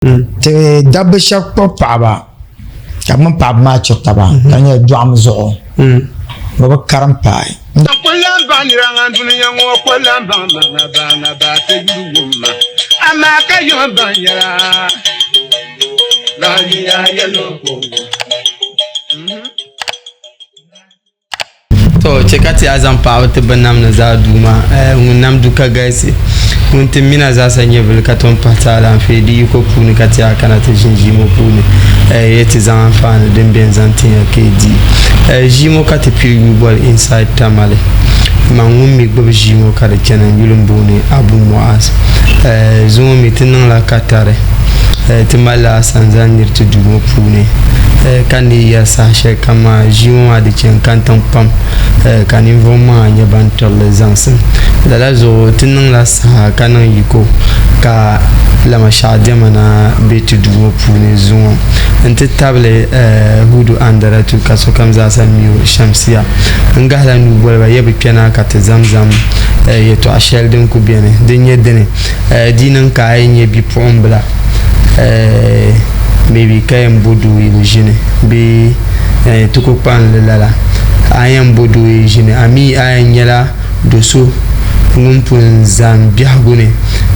Ti dabba shɛba kpuɣi paɣaba ka bɛ mini paɣaba maa chɛ taba ka di nyɛla dɔɣim zuɣu bɛ bi karim paai. N ku lan baŋ nira ŋan dunia ŋɔ ku lan baŋ ma ŋa ba ŋa ba ti yuli wum ma, amaa ka yom baŋ yɛla lahiya yɛlo ko wum. To chɛ ka ti a zaŋ paɣibu ti binnamdi zaa Duuma, ŋun nam du ka galisi, ŋun ti mina zaasa nyɛvili ka tom pahi ti alaafee di yiko puuni ka ti a kana ti ʒini ʒii ŋɔ puuni ya ti zaŋ anfaani din beni zaŋ tin ya ka yi di. Ʒii ŋɔ ka ti pili yuli boli Inside Tamale. Man ŋun mi gbubi ʒii ŋɔ ka di chani n yuli m-booni Abu Mu'az. Zuŋɔ mi ti niŋla katari ti malila asanza niri ti duu ŋɔ puuni ka ni yi yɛri saha shɛli kam maa ʒii ŋɔ maa di chɛ n-kantiŋ pam ka ninvuɣ maŋa nyɛ ban tiri li zaŋsim. Lala zuɣu ti niŋla saha ka niŋ yiko ka Lamashɛɣu diɛma na be ti duu ŋɔ puuni zuŋɔ nti tabili Hudu Andaratu ka sokam zaasa mi o Shamsiya. N gahila nuu boli ba, ya bi kpɛna ka ti zamzam yɛtɔɣ shɛli din ku beni din nyɛ dini. Di niŋ ka a yi nyɛ bipuɣimbila maybe ka yɛn bo doo yili ʒini bee ti ku kpalim li lala a yɛn bo doo yi ʒini a mi a yɛn nyɛla do so ŋun pun zani biɛhigu ni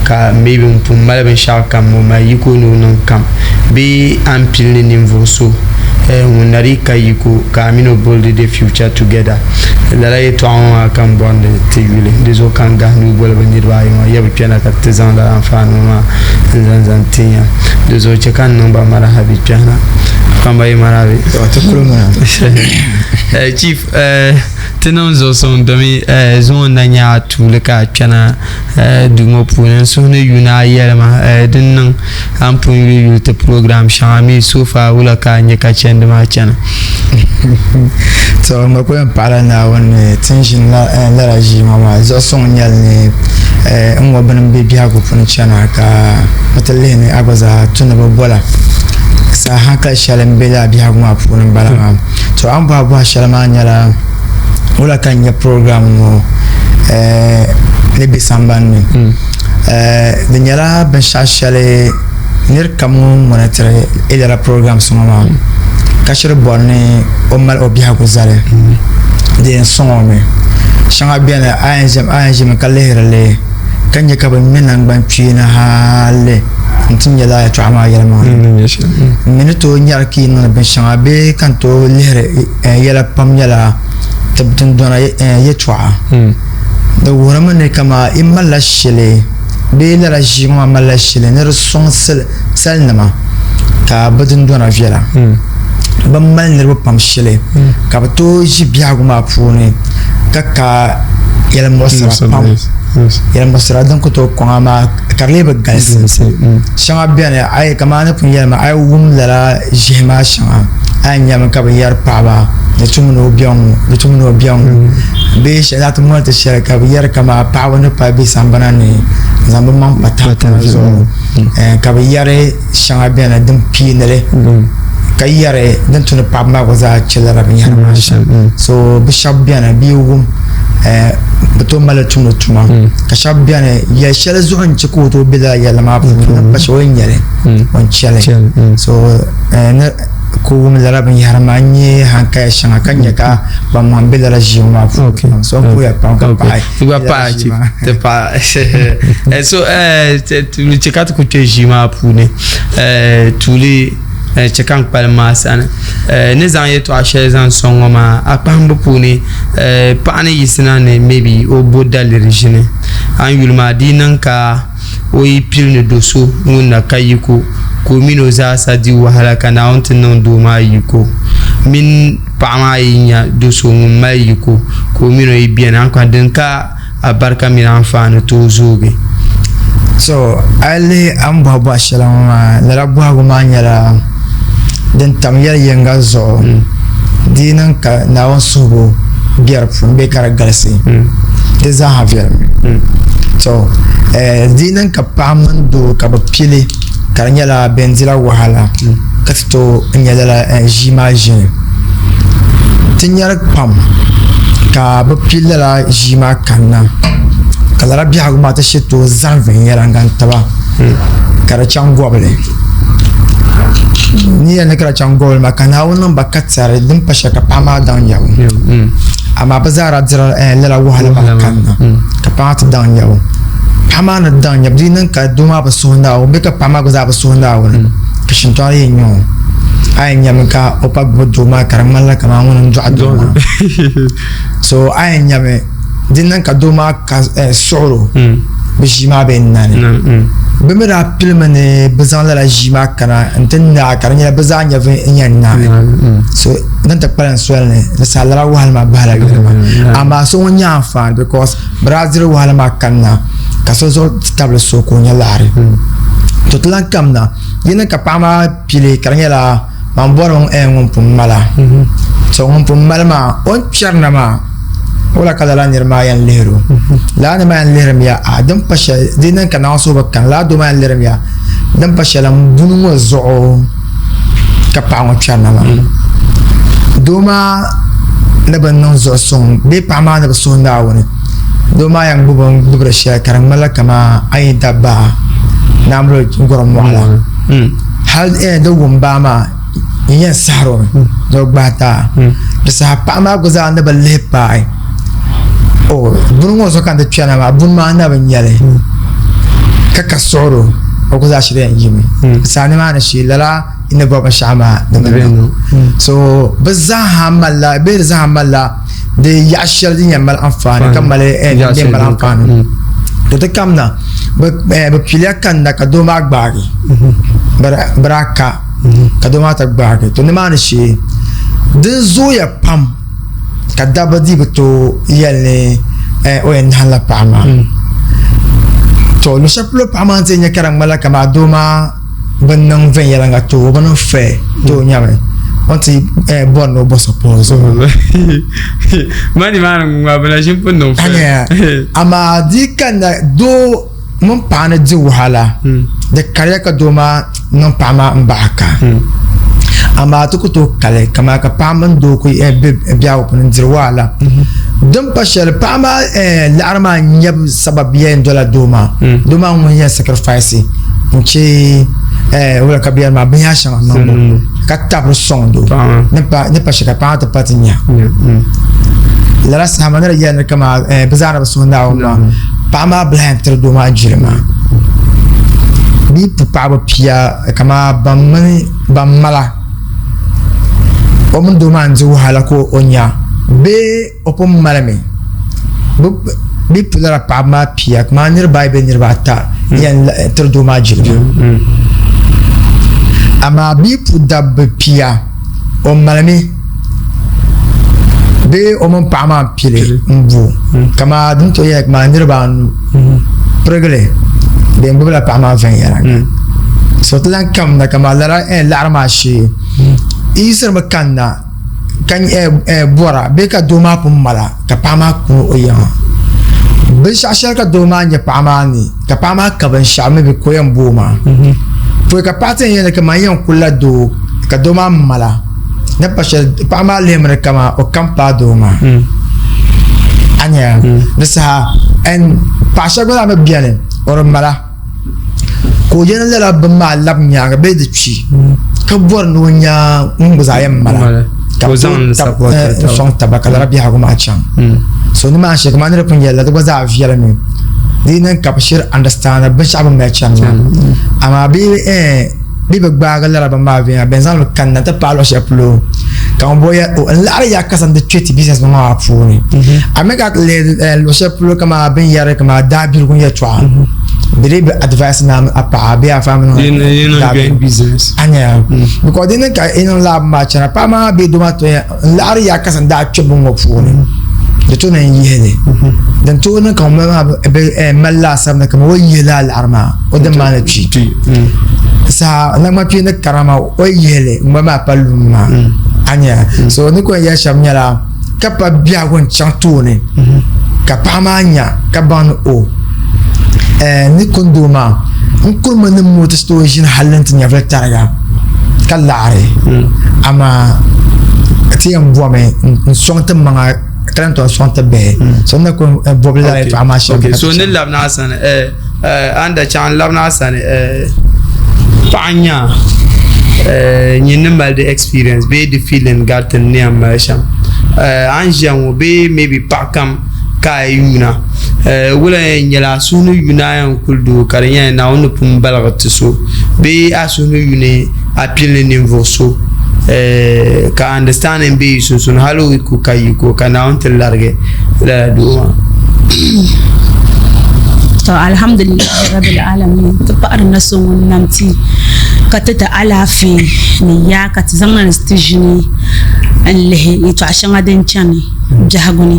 ka maybe ŋun pun mali binshɛɣu kam o mali yiko ni o niŋ kam bee a ni pili ni ninvuɣ so ŋun na dii ka yiko ka a mini o build the future together. Lala yɛtɔɣa ŋɔ maa ka m bɔri ni ti yuli. Di zuɣu ka n gahi nuu boli bɛ niriba ayi ŋɔ, ya bi kpɛna ka ti zaŋ lala anfaani ŋɔ maa n-zaŋ zaŋ tin ya. Di zuɣu chɛ ka n niŋ ba marahabi kpɛhina. Kpamba yi marahabi. Ti kuli muna. Chief, ti niŋ zuɣusuŋ domi zuŋɔ n-na nyɛ a tuuli ka a kpɛna duu ŋɔ puuni. N suhu ni yu ni a yɛli ma din niŋ A ni pun yuli yuli ti program shɛŋa mi so far wula ka a nya ka chandi maa chana? To n gba kuli yɛn paɣila Naawuni ni ti ni ʒini lala ʒii ŋɔ maa zuɣu suŋ n-nyɛli ni n ŋɔ bini m-be biɛhigu puuni chana ka bɛ ti lihi ni a gba zaa tu ni bɛ bola saha hankali shɛli m-be lala biɛhigu maa puuni m-bala maa. To a ni bɔhi bɔhi shɛli maa nyɛla wula ka n nya program ŋɔ ni be sambani ni? Di nyɛla binshɛɣu shɛli nir kam ŋun monitiri lala programs ŋɔ maa ka shiri bɔri ni o mali o biɛhigu zali di yɛn sɔŋ o mi. Shɛŋa beni a yɛn ʒimi ka lihiri li ka nya ka bɛ ŋme naŋgbankpeeni hali nti nya lala yɛltɔɣa maa yɛlimaŋli. M mi ni tooi nyari ka yi niŋdi binshɛŋa bee ka n tooi lihiri yɛla pam nyɛla tib dundɔna yɛltɔɣa. Di wuhirimi ni kaman yi malila shili bee lala ʒii ŋɔ maa malila shili ni di sɔŋ salinima ka bɛ dundɔna viɛla. Bɛ mali niriba pam shili ka bɛ tooi ʒi biɛhigu maa puuni ka ka yɛlimuɣisira pam. Yɛlimuɣisira din ku tooi kɔŋ amaa ka di lee bi galisi. Shɛŋa beni ayi kamani a ni pun yɛli ma a yi wum lala ʒihi maa shɛŋa a yɛn nyami ka bɛ yɛri paɣaba di tumi ni o be ŋɔ di tumi ni o be ŋɔ bee shɛli a ti moli ti shɛli ka bɛ yɛri kamani paɣaba ni pali bɛ sambana ni n-zaŋ bɛ maŋ pa tahapona zuɣu ka bɛ yɛri shɛŋa beni din piini li ka yɛri din tu ni paɣaba maa gba zaa che lala binyɛra maa shɛm so bɛ shɛba beni bɛ yi wum bɛ tooi mali li tumdi tuma ka shɛba beni yɛl shɛli zuɣu n-che ka o tooi be lala yɛlli maa puuni ni pa shɛli o ni nya li o ni che li so ni ka o wum lala binyɛhiri maa n-nyɛ hankaya shɛŋa ka nya ka ban maŋ be lala ʒii ŋɔ maa puuni so n puhiya pam ka paɣi Ti gba paɣi chief ti paɣi so tuuli chɛ ka ti ku kpe ʒii maa puuni tuuli chɛ ka n kpalim maa sani ni zaŋ yɛltɔɣa shɛli zaŋ sɔŋ ŋɔ maa a kpahimbu puuni paɣa ni yiɣisina ni maybe o bo daliri ʒini a ni yuli maa di yi niŋ ka o yi pili ni do so ŋun na ka yiko ka o mini o zaasa di wahala ka Naawuni ti niŋ doo maa yiko mini paɣa maa yi nya do so ŋun mali yiko ka o mini o yi beni ankwa din ka abarika mini anfaani tooi zoogi. So a yi lihi a ni bɔhi bɔhi shɛli ŋɔ maa, lala bɔhigu maa nyɛla din tam yɛli yiŋga zuɣu. Di yi niŋ ka Naawuni suhibu be di puuni bee ka di galisi, di zaaha viɛlimi. To di yi niŋ ka paɣa mini doo ka bɛ pili ka di nyɛla bɛn dila wahala ka ti tooi nya lala ʒii maa ʒini. Ti nyari pam ka bɛ pili lala ʒii maa kanna ka lala biɛhigu maa ti shiri tooi zani viɛnyɛliŋga n-taba ka di chaŋ gɔbili. Ni yɛli ni ka di chaŋ gobili maa ka Naawuni niŋ ba katari din pa shɛli ka paɣa maa daŋ nyabu. Amaa bɛ zaa daa dirila lala wahala maa kanna ka paɣa maa ti daŋ nyabu. Paɣa maa ni daŋ nyabu di yi niŋ ka doo maa bi suhi Naawuni bee ka paɣa maa gba zaa bi suhi Naawuni ka shintɔɣu yɛn nya o, a yɛn nyami ka o pa gbubi doo maa ka di ŋmanila kamani ŋuni n-dɔɣi doo maa. So a yɛn nyami di niŋ ka doo maa ka suɣuri o bi ʒii maa bee nani bi mi daa pilimi ni bi zaŋ lala ʒii maa kana n ti naai ka di nyɛla bi zaa nyɛvi n yɛn naai so din ti kpalim soli ni di saha lala wahala maa bahala yuli maa amaa so ŋun nyɛ anfaani because bi daa diri wahala maa kanna ka so zuɣu ti tabili so ka o nyɛ laɣari to ti lahi kamina yi niŋ ka paɣa maa pili ka di nyɛla Man bɔri ŋun pun mala. So ŋun pun mali maa, o ni kpɛri na maa, wula ka lala niri maa yɛn lihiri o? Lala niri maa yɛn lihirimiya, a din pa shɛli, di niŋ ka Naawuni suhu bi kani, lala doo maa yɛn lihirimiya, din pa shɛli m buni ŋɔ zuɣu ka paɣa ŋɔ kpɛri na maa. Doo maa ni bi niŋ zuɣu suŋ bee paɣa maa ni bi suhi Naawuni, doo maa yɛn gbubi o ni gbubiri shɛli ka di ŋmanila kaman a yi da baa naamiri gɔrim mɔɣu la. Hal di wum baa maa n yɛn sahiri o mi ni o gbahi taa. Di saha paɣa maa gba zaa ni bi lihi paai o buni ŋɔ zuɣu ka n ti kpɛna maa buni maa na bi nyɛli ka ka suɣiri o o gba zaa shiri yɛn yimi. Di saha nimaani shee lala ni bɔri binshɛɣu maa di bi niŋ. So bɛ zaaha malila bee di zaaha malila di yaɣa shɛli din yɛn mali anfaani ka mali din bɛ mali anfaani to ti kamina bi piliya kanna ka doo maa gbaagi bi daa ka ka doo maa ti gbaagi to nimaani shee di zooya pam ka dabba dii bi tooi yɛli ni o yɛn nahinla paɣa maa to luɣu shɛli polo paɣa maa ni ti yɛn nyɛ ka di ŋmanila kamani doo maa bi niŋ viɛnyɛliŋga ti o, o bi niŋ fair ti o nyami o ni ti bɔri ni o bɔ support zuɣu. Money maa ni ŋma bi na ʒini pun niŋ fair. Amaa di kanna doo mini paɣa ni di wahala di kariya ka doo maa niŋ paɣa maa n bahi ka amaa ti ku tooi kali kamani ka paɣa mini doo ku be biɛhigu puuni n diri wahala din pa shɛli paɣa maa laɣiri maa nyabu sababi yɛn dola doo maa doo maa ŋun yɛn sacrifice n chɛ wula ka biɛri maa binyɛra shɛŋa niŋbu ka tabiri sɔŋ doo ni pa shɛli ka paɣa ti pa ti nya lala saha maa ni di yɛli ni kamani bi zaa ni bi suhi Naawuni maa paɣa maa bi lahi yɛn tiri doo maa jilima bɛ yi pu paɣaba pia kamani ban mini ban mala o mini doo maa n di wahala ka o nya bee o pun malimi bɛ yi pu lala paɣaba maa pia kamani niriba ayi bee niriba ata yɛn tiri doo maa jilima amaa bɛ yi pu dabba pia o malimi bee o mini paɣa maa n pili n bo kamani din tooi yɛli kamani niriba anu pirigili bɛn gbubila paɣa maa viɛnyɛla so ti lahi kamina kamani lala laɣiri maa shee yi yiɣisirimi kanna ka bɔra bee ka doo maa pun mala ka paɣa maa kuni o yiŋa binshɛɣu shɛli ka doo maa nyɛ paɣa maa ni ka paɣa maa ka binshaɣu mi bi ka o yɛn bo o maa pɔi ka paɣa ti yɛn yɛli kamani n yɛn kulila doo ka doo maa mala ni pa shɛli paɣa maa lihimi ni kamani o kam paai doo maa a nya di saha paɣa shɛba gba zaa mi beni o di mala ka o yɛn lala bini maa labi nyaanga bee di kpi ka bɔri ni o nya ŋun gba zaa yɛn mala ka bi tooi sɔŋ taba ka lala biɛhigu maa chaŋ so ni maa shee kamani ni di pun yɛlila di gba zaa viɛlimi di yi niŋ ka bi shiri understand binshaɣu bi mali chani maa amaa bee bɛ bi gbaagi lala bini maa viɛnyɛla bɛn zaŋli kanna ti paai luɣu shɛli polo ka ŋun bɔŋɔ yɛli o n laɣiri ya ka zaŋ di kpɛ ti business ŋɔ maa puuni a mi ka ti lihi luɣu shɛli polo kamani bin yɛri kamani daabiligu yɛltɔɣa bɛ dii bi advice ni a paɣa bee a family a nya because di niŋ ka i niŋ laa bini maa chana paɣa maa bee doo maa to n laɣiri ya ka zaŋ daa kpɛ bini ŋɔ puuni di to ni n yihi li din tooi niŋ ka ŋun bala maa bi mali laasabu ni kamani o yihi lala laɣiri maa o din maa ni kpi saha naŋgban kpeeni kara maa o yihi li ŋun bala maa pa lum maa a nya so ni ku yɛn yɛli shɛm nyɛla ka pa biɛhigu n chaŋ tooni ka paɣa maa nya ka baŋ ni o ni kundoo maa n kurimi ni moto ti tooi ʒini hali n ti nyɛvuli tariga ka laɣari amaa ti yɛn bomi n sɔŋ ti maŋa ka lahi tom sɔŋ ti bihi so n ni ku bɔbi lala yɛltɔɣa maa shɛm so ni labina a sani a ni da chaŋ n labina a sani paɣa n nya. Nyin ni mali di experience bee di feeling gariti n ni yɛn mali shɛm. A ni ʒiya ŋɔ bee maybe paɣa kam ka a yi yuuna wula yɛn nyɛla a suhu ni yuuni a yɛn kuli doo ka di nyɛla Naawuni ni pun baligi ti so bee a suhu ni yuuni a pilli ninvuɣ so ka understanding be yi sunsuuni hali o yi ku ka yiko ka Naawuni ti larigi lala doo maa. To alhamdulillahi rabbil alamin ti paɣiri na so ŋun nam ti ka ti ti alaafee ni yaa ka ti zaŋ na ni ti ʒini n lihi yɛltɔɣa shɛŋa din chani biɛhigu ni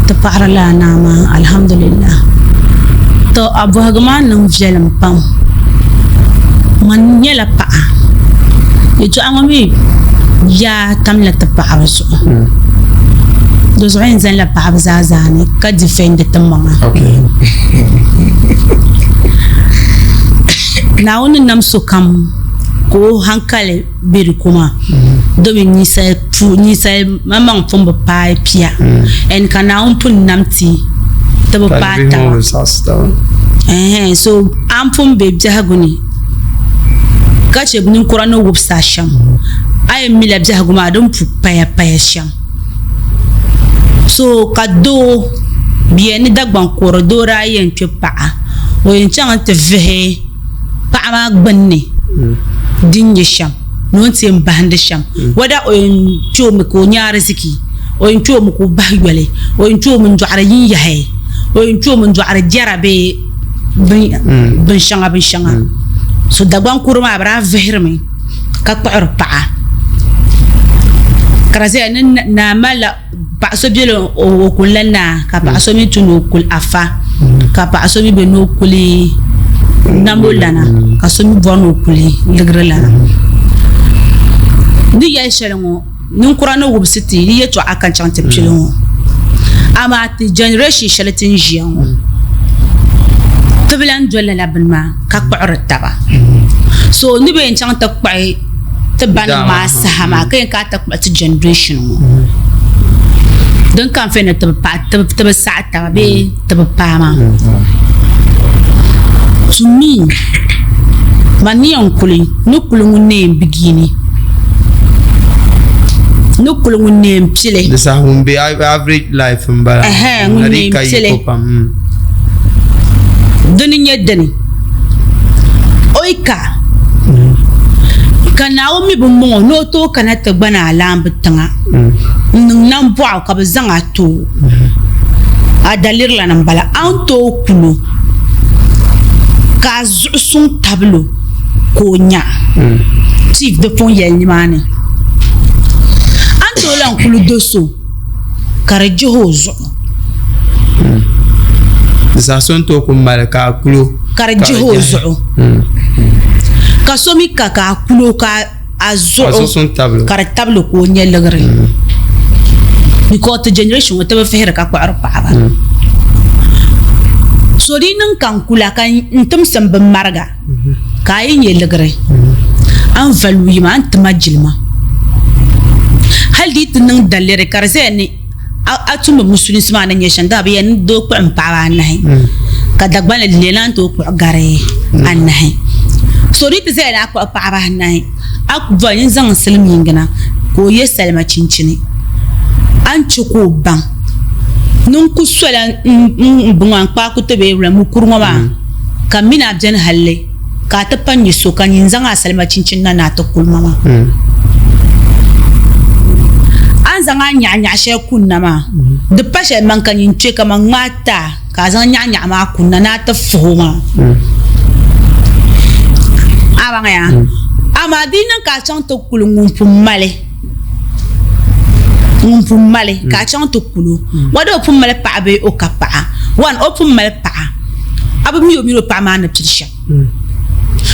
ti paɣiri lala naa maa alhamdulillah to a bɔhigu maa niŋ viɛlim pam man nyɛla paɣa yɛltɔɣa ŋɔ mi yaa tamla ti paɣaba zuɣu di zuɣu yɛn zanila paɣaba zaa zaani ka difɛndi ti maŋa Naawuni ni nam sokam ka o hankali bɛ di ko maa domi ninsal maŋmaŋ pun bi paai pia and ka Naawuni pun nam ti ti bi paai taba so a ni pun bɛ biɛhigu ni ka chɛ ninkura ni wubisi a shɛm a yɛn mila biɛhigu maa din pu paya paya shɛm so ka doo bia ni Dagbaŋ kuri doo daa yɛn kpɛ paɣa o yɛn chaŋ n ti vihi paɣa maa gbunni din nyɛ shɛm ni o ni ti yɛn bahindi shɛm wɛda o yɛn kpɛ o mi ka o nya ariziki o yɛn kpɛ o mi ka o bahi yoli o yɛn kpɛ o mi n-dɔɣiri yinyahi o yɛn kpɛ o mi n-dɔɣiri jɛra bee binshɛŋa binshɛŋa so Dagbaŋ kuri maa bɛ daa vihirimi ka kpuɣiri paɣa ka di zaya ni naa malila paɣa so bela o kulila naa ka paɣa so mi tu ni o kuli afa ka paɣa so mi be ni o kuli nambo lana ka so mi bɔri ni o kuli ligiri lana ni yɛli shɛli ŋɔ ninkura ni wubisi ti di yɛltɔɣa ka chaŋ ti pili ŋɔ amaa ti generation shɛli ti ni ʒiya ŋɔ ti bi lahi doli lala bini maa ka kpuɣiri taba so ni bɛ yɛn chaŋ ti kpuɣi ti ba nim maa saha maa ka yɛn kana ti kpuɣi ti generation ŋɔ din ka n fɛ ni ti bi saɣi taba bee ti bi paai maa to me man ni yɛn kuli ni kuli ŋun na yɛn bigini ni kuli ŋun na yɛn pili di saha ŋun be average life n bala ŋun na yɛn pili dini n nyɛ dini o yi ka ka Naawuni mi bi mɔŋ o ni o tooi kana ti gbani a laamba tiŋa n niŋ nambɔɣu ka bɛ zaŋ a ti o a dalirilana m-bala a ni tooi kul o ka a zuɣu suŋ tabili o ka o nya chief di pun yɛli nimaani a ni tooi lan kuli do so ka di jihi o zuɣu. Di saha so ni tooi ku mali ka a kul o ka di jihi o zuɣu ka so mi ka ka a kul o ka a zuɣu ka di tabili ka o nya liɣiri because ti generation ŋɔ ti bi vihiri ka kpuɣiri paɣaba so di niŋ ka n kula ka n timsi n bin mariga ka a yi nya liɣiri a ni value ma a ni ti ma jilima hali di yi ti niŋ daliri ka di zaya ni a tumdi musulinsi maa ni nyɛ shɛm dama bɛ yɛn ni doo kpuɣim paɣaba anahi ka Dagbanli lee naan tooi kpuɣi gari anahi so di ti zaya ni a kpuɣi paɣaba anahi a ku bɔri n zaŋ silimiingi na ka o ye salima chinchini a ni che ka o baŋ ni n ku sola n bini maa n kpaai ku ti bee mukuru ŋɔ maa ka m mini a beni halli ka a ti pa nyɛ so ka nyin zaŋ a salima chinchini na ni a ti kuli ma maa. A ni zaŋ a nyaɣanyaɣa shɛli kunna maa, di pa shɛli man ka nyin kpe kaman ŋmaai ti a ka a zaŋ nyaɣanyaɣa maa kunna ni a ti fuh o maa. A baŋya? Amaa di yi niŋ ka a chaŋ ti kuli ŋun pun mali, ŋun pun mali ka a chaŋ ti kul o, wada o pun mali paɣa bee o ka paɣa? One, o pun mali paɣa, a bi mi o mini o paɣa maa ni pili shɛm.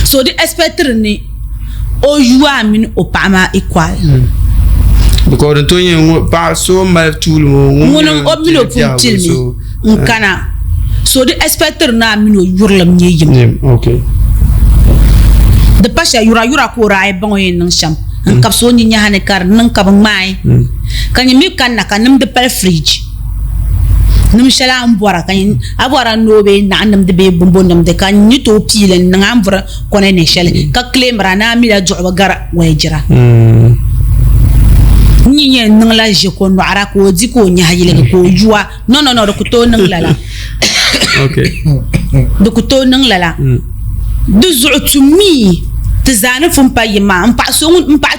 So di expectiri ni o yu a mini o paɣa maa equal. Because din tooi nyɛ ŋun paɣa so mali tuuli ŋɔ ŋun o mini o pun pilimi n kana so di expectiri ni a mini o yurilim nyɛ yim. Di pa shɛli yura yura ka o daa yi baŋ o yɛn niŋ shɛm n kabisi o nyinyaha ni ka di niŋ ka bi ŋmaai ka nyɛ mi kanna ka nimdi pali fridge. Nim shɛli a ni bɔra ka a bɔra noo bee naɣ nimdi bee bimbo nimdi ka n ni tooi piili n niŋ a ni bɔri kɔnɛnɛ shɛli ka claimira ni a mila duɣibu gari wayijira. N yi yɛn niŋla ʒe kɔnɔɣira ka o di ka o nyahi yiligi ka o yuwa no no no di ku tooi niŋ lala. Di ku tooi niŋ lala. Di zuɣu to me ti zaa ni pun pa yim maa n paɣa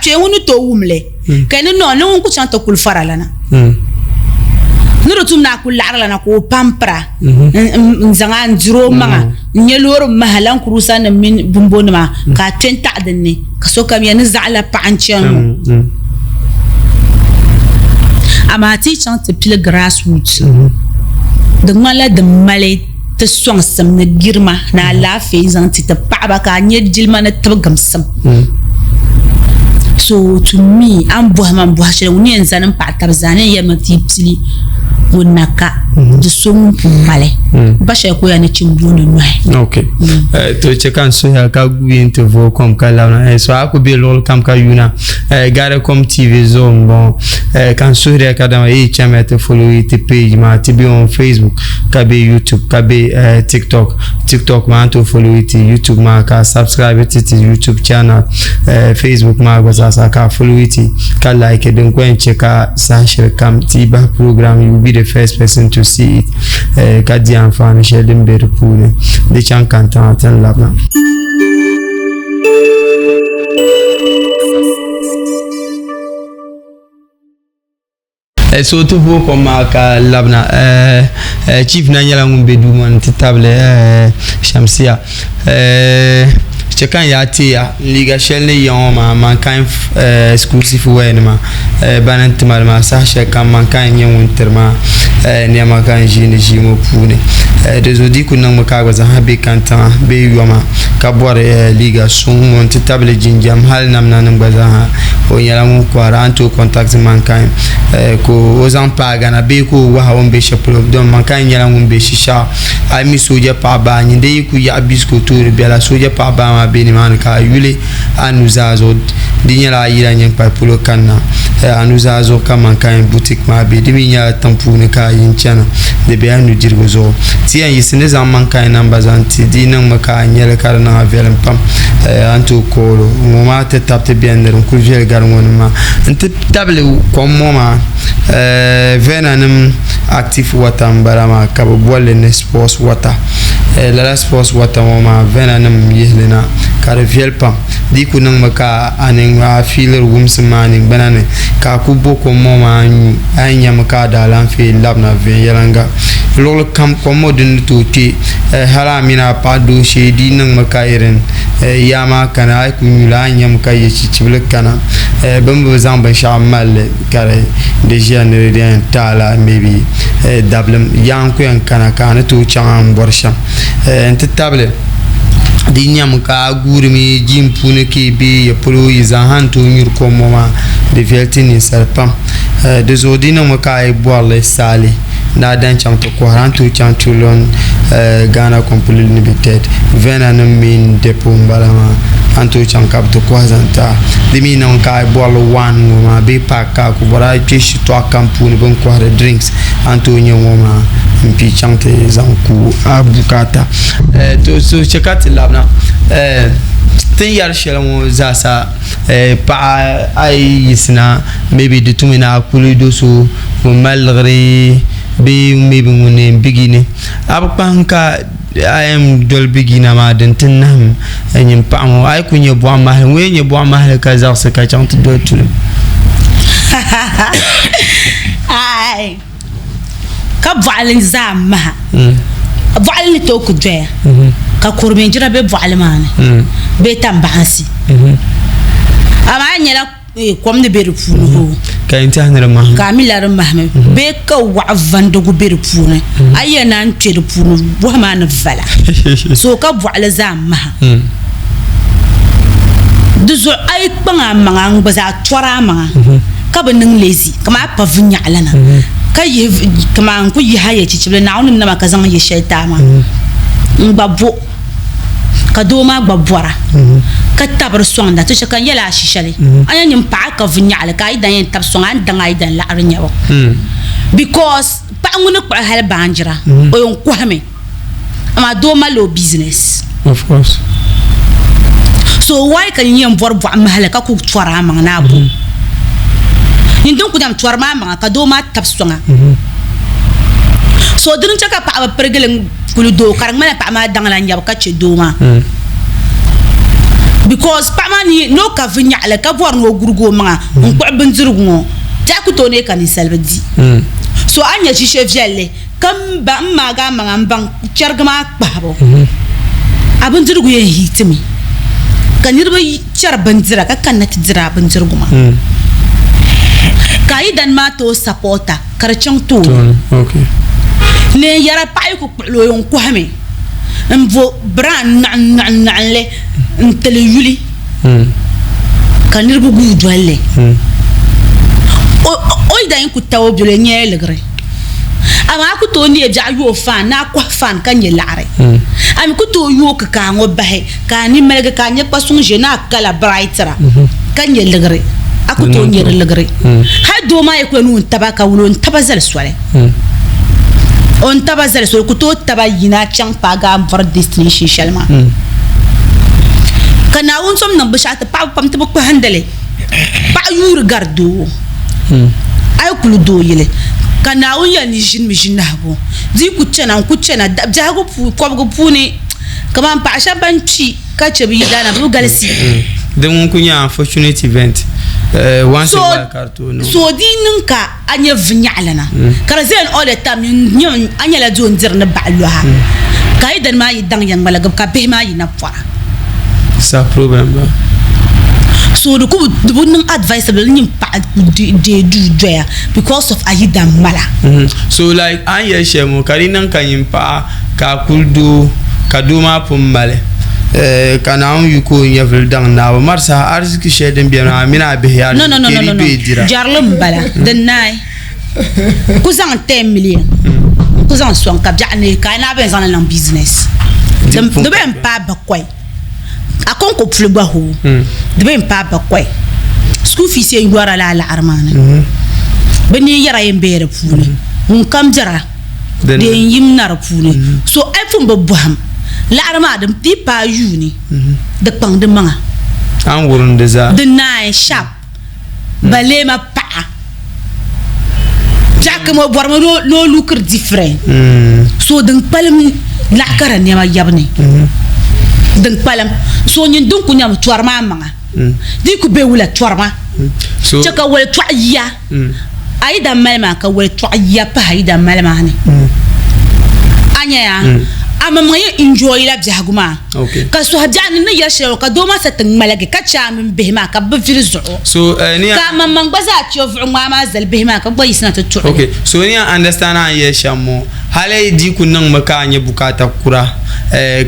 kpee ŋun ni tooi wum li. Ka ni nɔɔ ni ŋun ku chaŋ ti kuli faralana ni di tum ni a kuli laɣirila ka o pampira n-zaŋ a n-diri o maŋa n-nyɛ loori maha Land Cruiser nim mini bimbo nima ka a kpe n-taɣi din ni ka sokam yɛli ni zaɣila paɣa n-chani ŋɔ. Amaa ti yi chaŋ ti pili grassroots di ŋmanila di mali ti sɔŋsim ni girima ni alaafee zaŋ ti ti paɣaba ka a nya jilima ni tibigimsim. So to me, a ni bɔhi ma m-bɔhi shɛli ŋun yɛn zani m-paɣi taba zaa ni yɛn yɛlimi ti yi pili ŋun na ka di so ŋun pun mali ba shɛli ka o yɛn ni chim booni nɔhi. Ok. To chɛ ka n suhiya ka guui nti vooi kom ka labina. So a ku be luɣili kam ka yuuna Garikom TV zuɣu m-bɔŋɔ. Ka n suhiriya kadama yi chamiya ti follow yi ti page maa ti be on Facebook. ka be YouTube ka be eh, TikTok TikTok maa n tooi follow ti YouTube maa ka subscribe ti ti YouTube channel eh, Facebook maa gba zaasa ka follow ti ka like din ko yɛn chɛ ka saha shɛli kam ti bahi program you will be the first person to see it eh, ka di anfaani shɛli din be di puuni di chaŋ kantiŋa ti ni labina. Eh, so ti booi kom maa ka labina eh, eh, chief na nyɛla ŋun be duu ŋɔ ni ti tabili shamsiya chɛ ka n yaa teeya n liiga shɛli ni ya ŋɔ maa mankind exclusive wear nima bana n tima li maa saha shɛli kam mankind nyɛ ŋun tiri ma nɛma ka n ʒiini ʒii ŋɔ puuni di zuɣu di ku niŋmi ka a gba zaa be kantiŋa bee yoma ka bɔri liiga suŋ ŋɔ n ti tabili jinjam hali namda nim gba zaa o nyɛla ŋun kɔhira a ni tooi contact mankind ka o zaŋ paagi a na bee ka o wahi o ni be shɛli polo don mankind nyɛla ŋun be shishɛɣu a yi mi sooja paɣa baa nyin dee yi ku yaɣi bisikɔ toori biɛla sooja paɣa baa maa be nimaani ka a yuli a nuzaa zuɣu di nyɛla a yila nyiŋkpali polo kanna a nuzaa zuɣu ka mankind boutique maa be di mi nyɛla tiŋ puuni ka a yi n-chana di be a nudirigu zuɣu ti yɛn yiɣisi ni zaŋ mankind namba zaŋ ti di niŋmi ka a nyɛli ka di niŋ a viɛlim pam a ni tooi kooli o ŋɔ maa ti tabi ti beni ni din kuli viɛli gari ŋɔ nim maa n ti tabili kom ŋɔ maa Vena nim active water n bala maa ka bi bolli ni sports water lala sports water ŋɔ maa Vena nim yihili na ka di viɛli pam di ku niŋmi ka a niŋ a fiiliri wumsim maa ningbuna ni ka a ku bo kom ŋɔ maa nyu a yi nyɛmi ka a daalaafee labina viɛnyɛlinga luɣuli kam kom ŋɔ din ni tooi kpɛ hali a mini a paɣa dooshee di niŋmi ka irin yaa maa kana a yi ku nyuli a ni nyɛmi ka yɛ chichibili kana bɛ ni bi zaŋ binshaɣu malli ka di ʒiya ni di yɛn taala maybe dabilim yaa n ku yɛn kana ka a ni tooi chaŋ a ni bɔri shɛm n ti tabili di nyɛmi ka a guurimi jim puuni ka yi bɛ ya polo yi zaaha ni tooi nyuri kom ŋɔ maa di viɛli ti ninsali pam di zuɣu di niŋmi ka a yi bɔrili saali ni a dan chaŋ ti kɔhiri a ni tooi chaŋ Tulon Ghana Company Limited Vena nim main depot n bala maa a ni tooi chaŋ ka bi ti kɔhi zaŋ ti a di mi niŋ ka a yi bɔrili one ŋɔ maa bee paaki ka a ku bɔri a yi kpɛ shitɔɣu kam puuni bin kɔhiri drinks a ni tooi nyɛ ŋɔ maa n pii chaŋ ti zaŋ ku a bukaata to so chɛ ka ti labina ti ni yɛri shɛli ŋɔ zaasa paɣa a yi yiɣisina maybe di tumi ni a kuli do so ŋun mali liɣiri bee maybe ŋun yɛn bigi ni a bi kpahim ka a yɛn doli bigina maa din ti nahim nyin paɣa ŋɔ a yi kuli nyɛ bɔɣu mahali ŋun yɛn nyɛ bɔɣu mahali ka zaɣisi ka chaŋ ti doli tulim. Aai ka bɔɣili zaa maha bɔɣili ni tooi ku doya ka kuriminjira be bɔɣili maa ni bee tambaɣinsi amaa a nyɛla kom ni be di puuni hoo ka yɛn tɛhi ni di mahimi ka a mi la di mahimi bee ka waɣa vandigu be di puuni a yi yɛn naan kpe di puuni bɔhim a ni vala so ka bɔɣili zaa maha di zuɣu a yi kpaŋ a maŋa n gba zaa tɔri a maŋa ka bi niŋ lazy kamani a pa viŋyaɣili na ka yihi kamani n ku yihi a yɛ chichibili Naawuni ni nama ka zaŋ yɛ shɛli ti a maa n gba bo ka doo maa gba bɔra ka tabiri sɔŋda ti shɛli ka n yɛli a shi shɛli a nya nyin paɣa ka vi nyaɣili ka a yi dan yɛn tabi sɔŋ a ni daŋ a yi dan laɣiri nyabu because. Paɣa ŋun ni kpuɣi hali baanjira o yɛn kɔhimi amaa doo malila o business. Of course. So why ka nyin yɛn bɔri bɔɣu mahali ka ku tɔri a maŋa ni a bo? Nyin din ku dam tɔri maa maŋa ka doo maa tabi soŋa. So dini n-chɛ ka paɣaba pirigili kuli doo ka di ŋmanila paɣa maa daŋla nyabu ka chɛ doo maa. Because paɣa maa ni ni o ka vinnyaɣili ka bɔri ni o gurigi o maŋa n-kpuɣi bindirigu ŋɔ biɛɣu ku tooi neei ka ninsali bi di. So a ni nya ʒiishee viɛlli ka m maagi a maŋa m-baŋ chɛrigi maa kpahibu, a bindirigu yɛn hiitimi ka niriba chɛri bindira ka kanna ti diri a bindirigu maa. Ka a yidana maa tooi sapɔɔta ka di chaŋ tooni. Neen yɛra paɣa yi ku kpuɣili o yɛn kɔhimi m-bo biraan naɣin naɣinli n-ti li yuli. Ka niriba guui doli li. O yi daa yɛn ku tabi o beli o nyɛla liɣiri. Amaa a ku tooi neei biɛɣu yooi fan ni a kɔhi fan ka nyɛ laɣiri. A mi ku tooi yooi kikaa ŋɔ bahi ka a ni maligi ka a nyɛ kpa suŋ ʒe ni a kala biraitira ka nyɛ liɣiri. A ku tooi nyɛ di liɣiri. Hali doo maa yi ku yɛn ni o ni taba ka wuli o ni taba zali soli. O ni taba zali soli ku tooi taba yina chaŋ paagi a ni bɔri destination shɛli maa. Ka Naawuni tom niŋ binshɛɣu ti paɣaba pam ti bi kpahindi li. Paɣa yuuri gari doo. A yi kuli doo yili ka Naawuni yɛli ni ʒinimi ʒinahigu di yi ku chana n-ku chana biɛhigu kɔbigu puuni kamani paɣa shɛba ban kpi ka chɛ bɛ yidana bɛ bi galisi. Di ŋun ku nyɛ unfortunate event once a while ka di tooi niŋ. So di yi niŋ ka a nyɛ vinnyaɣilana ka di zaya ni all the time a nyɛla doo n-diri ni baɣa lɔha ka a yi dini maa yi daŋ ya ŋmaligibu ka bihi maa yina pɔra. Sa problem ba. So di ku di bi niŋ advisable ni nyin paɣa deei duu doya because of a yidan mala. So like a ni yɛli shɛli ŋɔ ka di niŋ ka nyin paɣa ka a kuli doo ka doo maa pun mali ka Naawuni yu ka o nyɛvili daŋ Naawuni mari saha ariziki shɛli din beni maa mini a bihi No, no, no, no, no, no. ariziki dira. Jɛrili m-bala din naai ku zaŋ 10 million n-ku zaŋ sɔŋ ka biɛɣu neei ka a naai bɛn zaŋ li niŋ business. Di bɛn paai bakɔi. A kɔŋko puli gba hoo di bɛn paai bakɔi. School fees yɛn yɔrila lala laɣiri maa ni. Bɛ neen yɛra yɛn bela di puuni. Ŋunkam bɛra. Din yim na di puuni. So a yi pun bi bɔhim laɣiri maa di yi paai yuuni di kpaŋ di maŋa. A ni wurim di zaa. Di naai sharp baleema paɣa biɛɣu kam o bɔrimi ni o lookiri different. So din kpalim laɣ kara nɛma yɛbu ni din kpalim so nyin din ku nyami tɔri maa maŋa di yi ku be wula tɔri ma chɛ ka wali tɔɣu yiya. A yi daa mali maa ka wali tɔɣi ya pahi a yi daa mali maa ni. A nya ya? A maŋmaŋ yɛn enjoy la biɛhigu maa. Ka sɔhi biɛɣu ni ni yɛli shɛli ŋɔ ka doo maa sa ti ŋmaligi ka chɛ a mini bihi maa ka bɛ bi vili zuɣu. Ka a maŋmaŋ gba zaa chɛ vuɣu ŋmaa maa zali bihi maa ka bɛ gba yiɣisina ti tuɣi li. So ni yɛn understand a ni yɛli shɛm ŋɔ, hali di ku niŋmi ka a nyɛ bukaata kura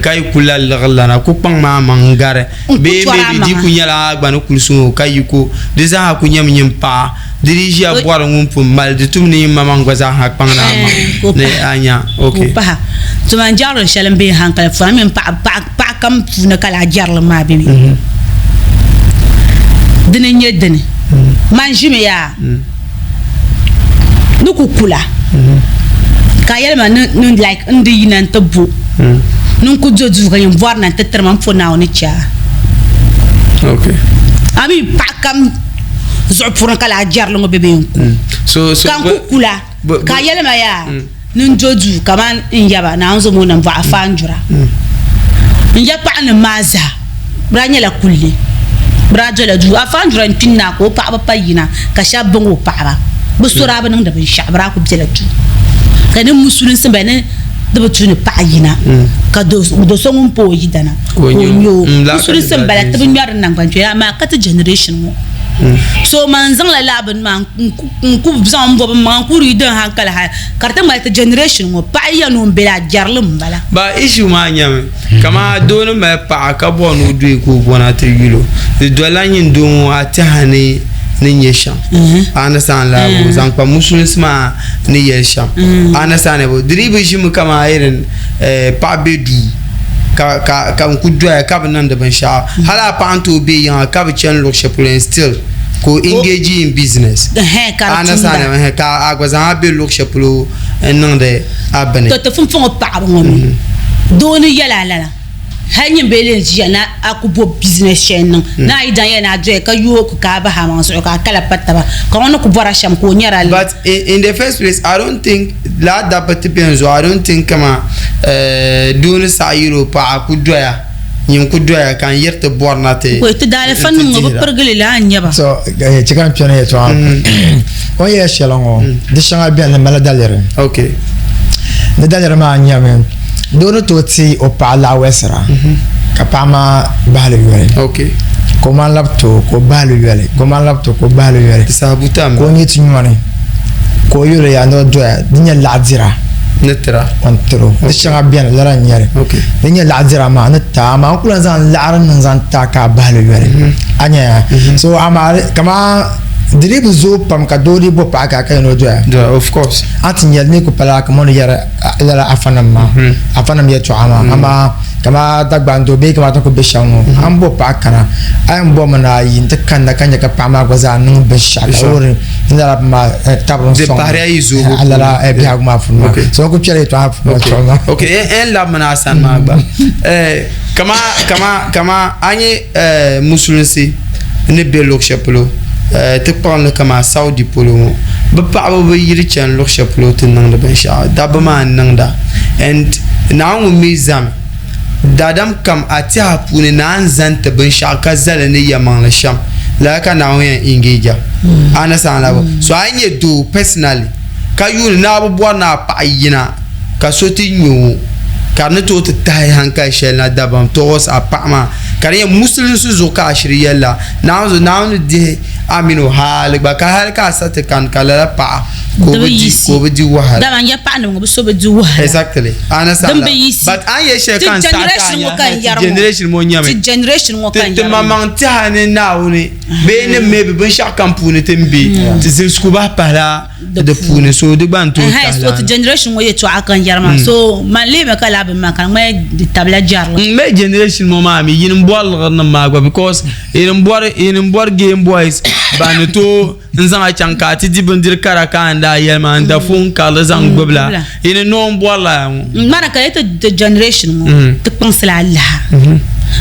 ka yi ku lahi liɣiri lana ku kpaŋ maa maŋ n-gari. Bee maybe di ku nyɛla a gba ni kuli suŋ o ka yiko di zaaha ku nyɛmi nyin paɣa di dii ʒiya bɔri ŋun pun mali di tum ni nyin maŋmaŋ gba zaaha kpaŋdi a maŋ ni a nya ok. Paɣa tuma n jɛrili shɛli n be n hankali puuni a mini paɣa kam puuni ka laa jɛrilim maa be mi dini n nyɛ dini man ʒimi yaa ni ku kula ka a yɛli ma ni like n di yina n ti bo ni n ku do duu ka nyin bɔri na n ti tiri ma n po Naawuni chɛ a. A mi paɣa kam zuɣu puuni ka laa jɛrili ŋɔ be bee n ku ka n ku kula ka a yɛli ma yaa Ni n do duu kamani n yaba Naawuni zo ŋɔ nambɔɣu afa n jura. N ya paɣanim maa zaa bɛ daa nyɛla kulli. Bɛ daa dola duu. Afa n jura n kpi n-naai ka o paɣaba pa yina ka shɛba baŋ o paɣaba. Bɛ so daa bi niŋdi binshɛɣu bɛ daa kuli bela duu. Ka ni musulinsi m-bala ni di bi tu ni paɣa yina ka do so ŋun pa o yidana ka o nya o. Musulinsi m-bala ti bi ŋmɛri di naŋgbankpeeni amaa ka ti generation ŋɔ. So man zaŋla lala bini maa n ku zaŋ n bobi n maŋa n ku read n hankali hali ka di ti ŋmani ti generation ŋɔ paɣa ya ni o bela jɛrili n bala. Ba issue maa nyɛmi kamani doo ni mali paɣa ka bɔri ni o dooi ka o bɔna ti yuli o di dolila nyin doo ŋɔ a tɛha ni ni nyɛ shɛm a understand laabu zaŋ kpa musulinsi maa ni yɛli shɛm a understand laabu di dii bi ʒimi kamani a yɛli paɣa be duu ka ka ka n ku doya ka bi niŋdi binshaɣu hali a paɣa ni tooi be yiŋa ka bi chani luɣu shɛli polo and still ka o engage in business Ɛhɛn, ka di understand tumda. Ɛhɛn, ka a gba zaa be luɣu shɛli polo n-niŋdi a bini. To ti funfuŋɔ paɣaba ŋɔ mi, doo ni yɛli a lala, hali nyin bee lee ʒiya ni a ku bo business shɛli niŋ, ni a yi daŋ yɛli ni a doya ka yooi kikaa bahi a maŋ zuɣu ka a kala pa taba, ka ŋɔ ni ku bɔra shɛm ka o nyɛra li. But in the first place, I don't think lala dabba ti beni zuɣu, I don't think kaman doo ni saɣi yɛli o paɣa ku doya. Nyin ku doya ka n yiri ti bɔri na ti Ti daalifa nim ŋɔ bi pirigi li laa n-nyɛ ba. So chɛ ka n kpɛna yɛtɔɣa o ni yɛli shɛli ŋɔ di shɛŋa beni di mali daliri. Di daliri maa nyɛmi doo ni tooi ti o paɣa laɣawɛsira ka paɣa maa bahi li yoli ka o maan labi ti o ka o bahi li yoli ka o maan labi ti o ka o bahi li yoli ka o nyɛ ti nyɔni ka o yuli yaa ni o doya di nyɛ laɣadira ni tira o ni tiri o di shɛŋa beni lala n nyɛli Di nyɛ laɣa dira maa ni taa amaa n ku lahi zaŋ laɣari niŋ zaŋ ti a ka a bahili yoli a nya ya so amaa kamani di dii bi zooi pam ka doo dii bo paɣa ka a ka yɛn o doya of course a ti nyɛli ni ku pala kamani o ni yɛri lala afa nim maa afa nim yɛltɔɣa maa amaa kamani Dagbaŋ doo bee kamani ti ni ku be shɛm ŋɔ a ni bo paɣa kana a yɛn bomi ni a yi nti kanna ka nya ka paɣa maa gba zaa niŋ binshɛɣu ka wuhiri ni lala bini maa tabiri n Di sɔŋ pahiri a yi zoobu a lala puuni. biɛhigu maa puuni maa so n ku kpɛla yɛltɔɣa Okay, okay, n labimi na a sani maa gba. Kama kama kama a nyɛ musulinsi ni be luɣ shɛli polo ti kpuɣim li kama Saudi polo ŋɔ bɛ paɣaba bi yiri chani luɣ shɛli polo ti niŋdi binshɛɣu dabba maa n-niŋda and Naawuni ŋun mi zami daadam kam a tɛha puuni ni a ni zani ti binshɛɣu ka zali ni yɛlimaŋli shɛm lala ka Naawuni yɛn engage a a ni saŋ la so a yi nyɛ doo personally ka yuuni ni a bi bɔri ni a paɣa yina ka so ti nya o ka di ni tooi ti tahi hankali shɛli na dabam towards a paɣa maa ka di nyɛ musulinsi zuɣu ka a shiri yɛli la Naawuni zuɣu Naawuni ni dihi a mini o hali gba ka hali ka a sa ti kani ka lala paɣa ka o bi di ka o bi di wahala. Dama n yɛri paɣanima ŋɔ bi so bi di wahala. Exactly. A na Din bi yiɣisi. But a ni yɛli shɛli ka n Ti saɣi ti a generation nya ŋɔ ka n ti yɛri ŋɔ. generation ŋɔ nyɛmi. Ti generation ŋɔ ka n Ti yɛri ŋɔ. maŋmaŋ tɛha ni Naawuni bee ni maybe binshɛɣu kam puuni ti ni be ti zilisigu bahi pahila di puuni so di gba n tooi tahi so ti generation ŋɔ yɛltɔɣa ka n yɛri maa so man lihimi ka laa bini maa ka di ŋmani di tabila jɛrili. N mi generation ŋɔ maa mi yini n bɔri liɣiri nim maa gba because yini n bɔri yini n bɔri game boys ban ni tooi n zaŋ a chaŋ ka a ti di bindiri kara ka a ni daa yɛli maa n da foon karili zaŋ gbubila yini noo n bɔri lala ŋɔ. N ŋmana ka ti ti generation ŋɔ ti kpaŋsila alaha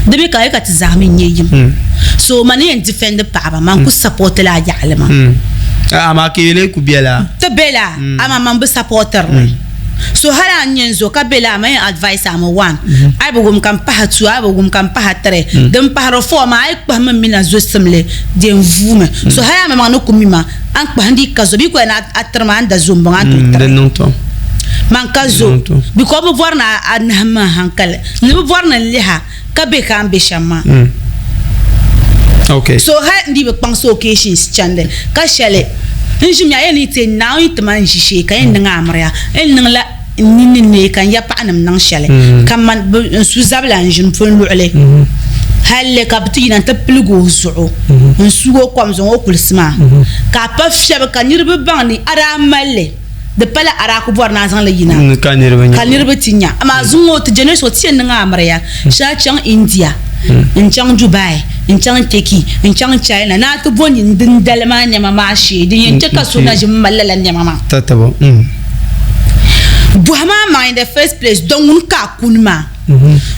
di mi ka ka ti zaa mi nyɛ yim so man ni yɛn defend paɣaba man ku support la yaɣali maa. Amaa ka yi lee ku bela. Ti bela amaa man bi supportiri li. So hali a ni nyɛ n zo ka be laa man yɛn advice a mi one a yi bi wum ka n pahi two a yi bi wum ka n pahi three din pahiri four maa a yi kpahimi m mini a zo simli di yɛn vuumi so hali a maŋmaŋ ni ku mi ma a ni kpahindi yi ka zo bee ku yɛn a tiri ma a ni da zo m-bɔŋɔ a ni tooi tiri man ka zo because bɛ bɔri ni a nahim ma hankali ni bɛ bɔri ni n lihi a ka be ka a ni be shɛm maa. Okay. So hali n dii bi kpaŋsi occasions chandi ka shɛli n ʒimi a yɛn ni ti Naawuni yi ti ma n ʒishee ka yɛn niŋ amiriya n niŋ la n nini ni neei ka n ya paɣanim niŋ shɛli ka man n su zabila n ʒini pun luɣili hali ka bi ti yina n ti piligi o zuɣu n sugi o kom zaŋ o kulisi maa ka a pa fiɛbi ka niriba baŋ ni a daa mali li. Di pala a daa ku bɔri ni a zaŋ li yina Ka niriba nya. ka niriba ti nya. Amaa zuŋɔ ti generation ti yɛn niŋ amiriya shee a chaŋ India, n-chaŋ Dubai, n-chaŋ Turkey, n-chaŋ China ni a ti bo nyin dindali maa nɛma maa shee din yɛn che ka so na ʒi m-mali lala nɛma maa. Tatabo. Bɔhimi a maŋa in the first place, dɔn ŋuni ka a kuni maa?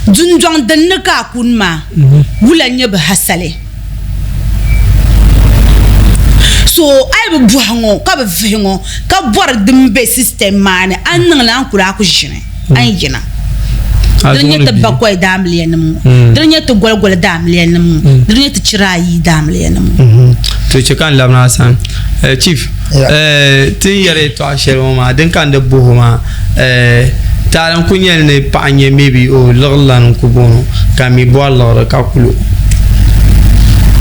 Dundɔŋ din ni ka a kuni maa? Wula n-nyɛ bɛ hasali? So a yi bi bɔhi ŋɔ ka bi vihi ŋɔ ka bɔri din be system maa ni a ni niŋ li a ni kuli a ku ʒini a ni yina. Dini n-nyɛ ti bakɔi daamiliyanim ŋɔ, dini n-nyɛ ti goligoli daamiliyanim ŋɔ, dini n-nyɛ ti chira ayi daamiliyanim ŋɔ. To chɛ ka n labina a sani. Chief, ti ni yɛri yɛtɔɣa shɛli ŋɔ maa din ka n di boho maa Taali n ku nyɛli ni paɣa n nyɛ maybe o liɣiri lani n ku boŋo ka mi bɔri liɣiri ka kulo.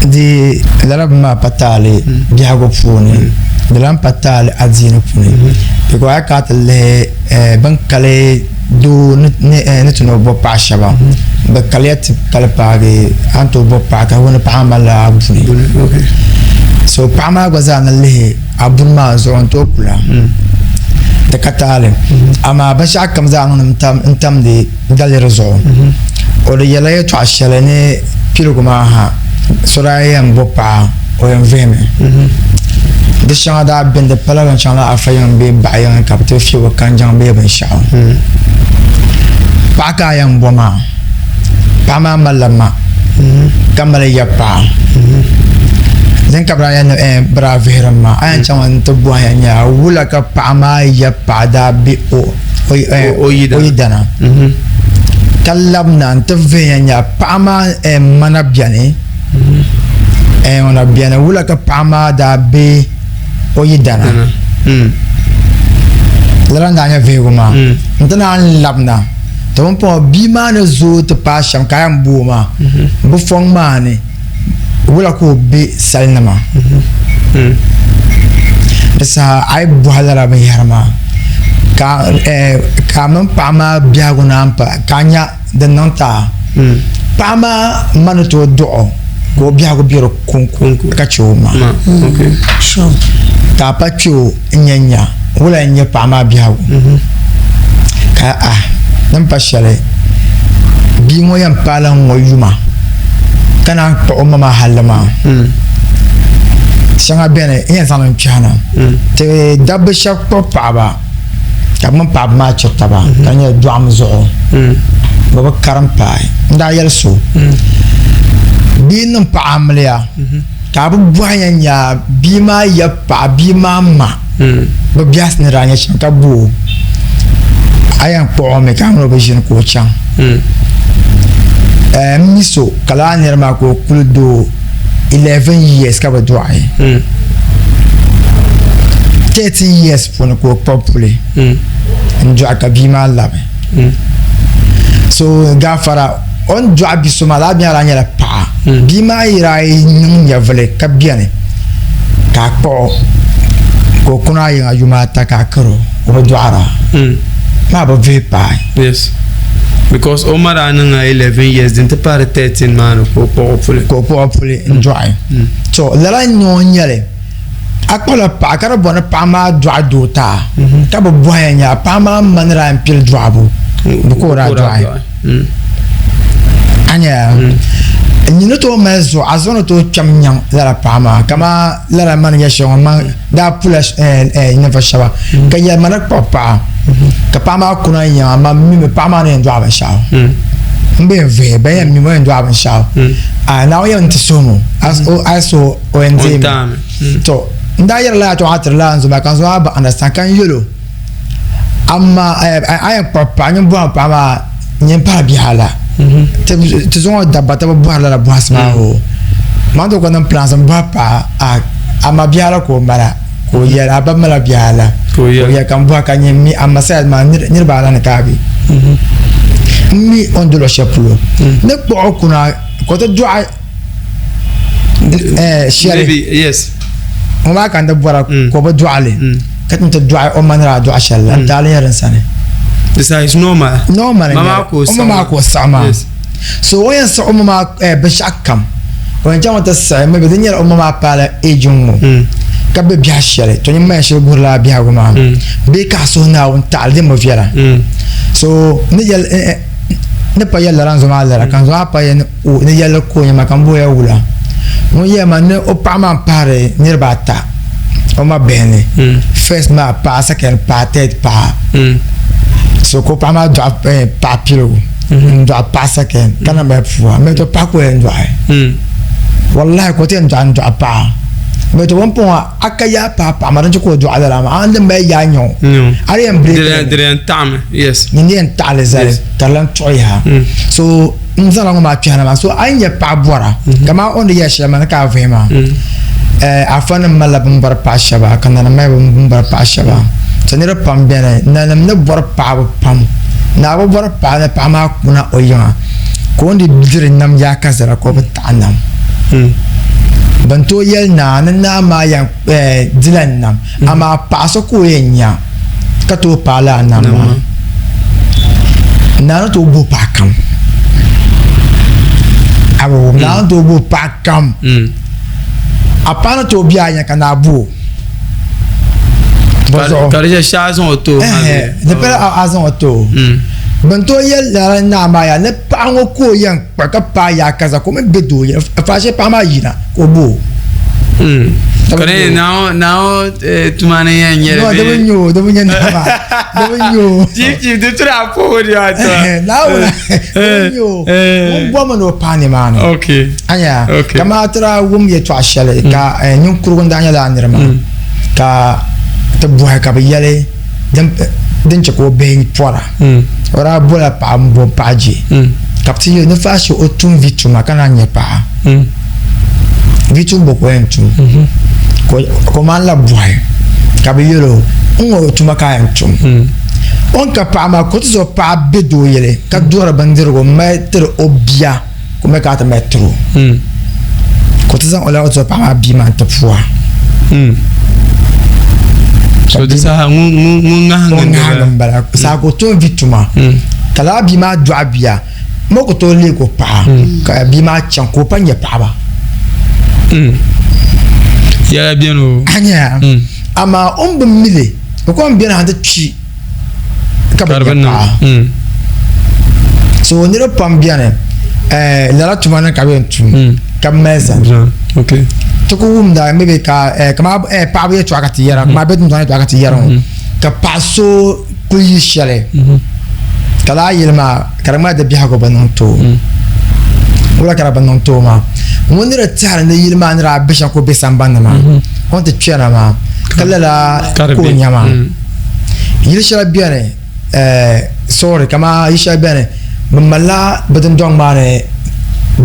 Di lala bini maa pa taali biɛhigu puuni di lahi pa taali adiini puuni because a yi kana ti lihi bin kali doo ni ti ni o bɔbi paɣa shɛba bi kaliya ti kali paagi a ni tooi bɔbi paɣa ka ni paɣa maa malila buni so paɣa maa gba zaa ni lihi a buni maa zuɣu n tooi kula di ka taali amaa binshaɣu kam zaa niŋdi n tamdi daliri zuɣu o di yɛla yɛltɔɣa shɛli ni piligu maa ha so daa yɛn bo paɣa o yɛn vihimi. Di shɛŋa daa beni di pala bɛn chaŋla afa yiŋ bee baɣa yiŋ ka bɛ ti fiɛ o kanjaŋ bee binshɛɣu. Paɣa ka a yɛn bo maa, paɣa maa malila ma ka mali ya paɣa. Din ka bɛ daa yɛli ni bɛ daa vihiri mi maa, a yɛn chaŋmi nti bɔhi ya nya wula ka paɣa maa ya paɣa daa be o yidana ka labina nti vihi ya nya paɣa maa ma na beni. Ŋɔ na beni wula ka paɣa maa daa be o yidana lala n-daa nyɛ vihigu maa nti naan labina to pumpɔŋɔ bia maa ni zooi ti paai shɛm ka a yɛn bo o maa bɛ fɔŋ maa ni wula ka o be salinima di saha a yi bɔhi lala binyɛhiri maa ka a mini paɣa maa biɛhigu naan pa ka a nya Di niŋ ti a, paɣa maa ma ni tooi dɔɣ o ka o biɛhigu be di kɔŋko ka chɛ o ma. Ka a pa kpe o n-nya nya wula n-nyɛ paɣa maa biɛhigu. Ka a din pa shɛli bia ŋɔ yɛn paala ŋ-ŋɔ yuma ka naan kpuɣi o ma maa halli maa. Shɛŋa beni n yɛn zaŋ li n-kpɛhi na. Ti dabba shɛba kpuɣi paɣiba. Ka bɛ mini paɣaba maa chiri taba ka di nyɛla dɔɣim zuɣu bɛ bi karim paai. N daa yɛli so bia niŋ paɣa amiliya ka a bi bɔhi ya nya bia maa ya paɣa bia maa ma bɛ biɛhisi ni daa nyɛ shɛm ka bo o a yɛn kpuɣi o mi ka a mini o bi ʒini ka o chaŋ. M mi so ka lala nira maa ka o kuli doo 11 years ka bi dɔɣi 13 years puuni ka o kpuɣi puli n dɔɣi ka bia maa labi so gaafara o ni dɔɣi bia so maa lala bia maa nyɛla paɣa bia maa yi daa yi niŋ nyɛvuli ka biɛni ka a kpuɣi o ka o kuna a yiŋa yuma ata ka a kari o o bi dɔɣira maa bi vihi paai Yes. Because o ma daa niŋ 11 years din ti paari 13 maa ni ka o kpuɣi o puli. Ka o kpuɣi o puli n dɔɣi. To lala n ŋɔ n nyɛli a kpuɣila paɣa ka di bɔri ni paɣa maa dɔɣi doo ti a ka bi bɔhi ya nya paɣa maa ma ni daa yɛn pili dɔɣibu bɛ ka o daa dɔɣi. A nya n ni tooi mali zuɣu a zuɣu ni tooi kpɛm nyaŋ lala paɣa maa kamani lala ma ni nyɛ shɛli ŋɔ man daa pula ninvuɣu shɛba ka yɛli ma ni kpuɣi paɣa ka paɣa maa kuna n yiŋa man mimi paɣa maa ni yɛn dɔɣi binshaɣu n bi yɛn vihi ban yɛn mimi o yɛn dɔɣi binshaɣu a Naawuni yɛn ti suhi mi a yi suhi o yɛn deemi to n daa yɛrila yɛltɔɣa tiri lala n zo maa ka n zo maa bi understand ka n yɛl o amaa a yɛn kpuɣi paɣa nyin bɔhim paɣa maa nyin pahi bihi ala ti zuŋɔ dabba ti bi bɔhiri lala bɔhisi maa o man tooi ku niŋ plans n bɔhi paɣa amaa bihi ala ka o mala ka o yɛli a ba mala bihi ala ka o yɛli ka n bɔhi ka nyɛ mi a ma side maa niriba ala ni ka a be n mi o ni do luɣ shɛli polo ni kpuɣi o kuna ka o ti dɔɣi shɛli ŋɔ maa ka n di bɔra ka o bi dɔɣili ka ti ti dɔɣi o ma ni daa dɔɣi shɛli la n taali nyɛ din sani normal normal o ma maa ka o saɣi maa so o yɛn saɣi o ma maa binshaɣu kam o yɛn chaŋmi ti saɣi maybe di nyɛla o ma maa paala age n ŋɔ ka be biɛhi shɛli to nyini ma yɛn shɛli guhiri lala biɛhigu maa bee ka a suhu Naawuni taɣali din bi viɛla so ni yɛli ni pa yɛli lala n zo maa lala ka n zo maa pa yɛli O ni yɛli ka o nya ma ka m bo ya wula? Ŋun yɛli ma ni o paɣa maa m-pahiri niriba ata o ma bihi ni. First maa paɣa, second paɣa, third paɣa. So ka o paɣa maa dɔɣi paɣa piligu n-dɔɣi paɣa second ka na mali pua. M to paɣa ka o yɛn dɔɣi. Wallahi ka o ti yɛn dɔɣi n-dɔɣi paɣa. M to pumpɔŋɔ a ka yaa paai paɣa maa din chɛ ka o dɔɣi lala maa a ni di mali yaa nya o a di yɛn break li mi. Nyin di yɛn taɣi li zali ka di lan tuɣi yaha. So N zaŋla ŋɔ maa kpɛhina maa so a yi nyɛ paɣa bɔra mhm. kamani o ni yɛli shɛli maa ni ka a vuhi maa mm. eh, afa nim malila bin bɔri paɣa shɛba ka nanim mali bin bɔri paɣa shɛba to niriba pam bɛni nanim ni bɔri paɣaba pam naa bi bɔri paɣa ni paɣa maa kuna o yiŋa ka o ni diri nam yaaka zara ka o bi taɣi nam mm. bin tooi yɛli naa ni naa maa yɛn eh, dila nam Amaa paɣa so ka o yɛn nya ka tooi paai lala nam maa, naa ni tooi booi paɣa kam. A bi wum, naa ni tooi booi paɣa kam. A paɣa ni tooi be a nya ka naa bo o. Bɔzuɣu. Ka di shɛli a zaŋ o ti o. Di pala a zaŋ o ti o. Bɛn tooi yɛli lala naa maa yaa ni paɣa ŋɔ ka o yɛn kpuɣi ka paai yaakaza ka o mi be doo yili faashee paɣa maa yina ka o bo o. Ka di Naawuni tuma ni yɛn nyɛli bee? Di bi nyɛ o, di bi nyɛ naa maa, di bi nyɛ o. Chief chief di tiri a puhi di a tuma. Naawuni di bi nyɛ o. Ŋun bɔmi ni o paai nimaani. Okay. Anya kamani a ti daa wum yɛtɔɣa shɛli ka ninkurigu n-daa nyɛ lala niri maa ka ti bɔhi ka bɛ yɛli din chɛ ka o bihi pɔra. O daa bola paɣa m-bo paɣa je ka bɛ ti yɛli ni faashee o tum vi tuma ka naan nyɛ paɣa. Vi tumbu ka o yɛn tum ka o maan labi bɔhi ka bɛ yɛl o n-ŋɔ tuma ka a yɛn tum. O ni ka paɣa maa ka o ti zaŋ o paɣa be doo yili ka duɣiri bindirigu m-mali tiri o bia. Ka o mi ka a ti mali tiri o ka o ti zaŋ o lahi ti o paɣa maa bia maa n-ti pua. So di saha ŋun ŋahingi m-bala. Saha ka o tooi vi tuma ka lala bia maa dɔɣi bia m ku tooi leegi o paɣa ka bia maa chaŋ ka o pa nya paɣaba. Yɛla beni o. A nya amaa o ni bi mi li o kom beni ha nti kpi. ka bi nyɛ paɣa so niriba pam beni lala tuma ni ka bɛ yɛn tum ka mali zani ti ku wumda maybe ka kamani paɣaba yɛltɔɣa ka ti yɛra kamani bɛ dundɔŋ yɛltɔɣa ka ti yɛra ŋɔ ka paɣa so kuli yi shɛli ka lala yili maa ka di ŋmanila di biɛhigu bi niŋ tooi wula ka di bi niŋ tooi maa ŋun ni di tɛhiri ni yili maa ni daa be shɛm ka o be sambani ni maa o ni ti kpɛna maa ka lala ka o nya maa. Yili shɛli beni sorry kamani yili shɛli beni bɛ malila bɛ dundɔŋ maa ni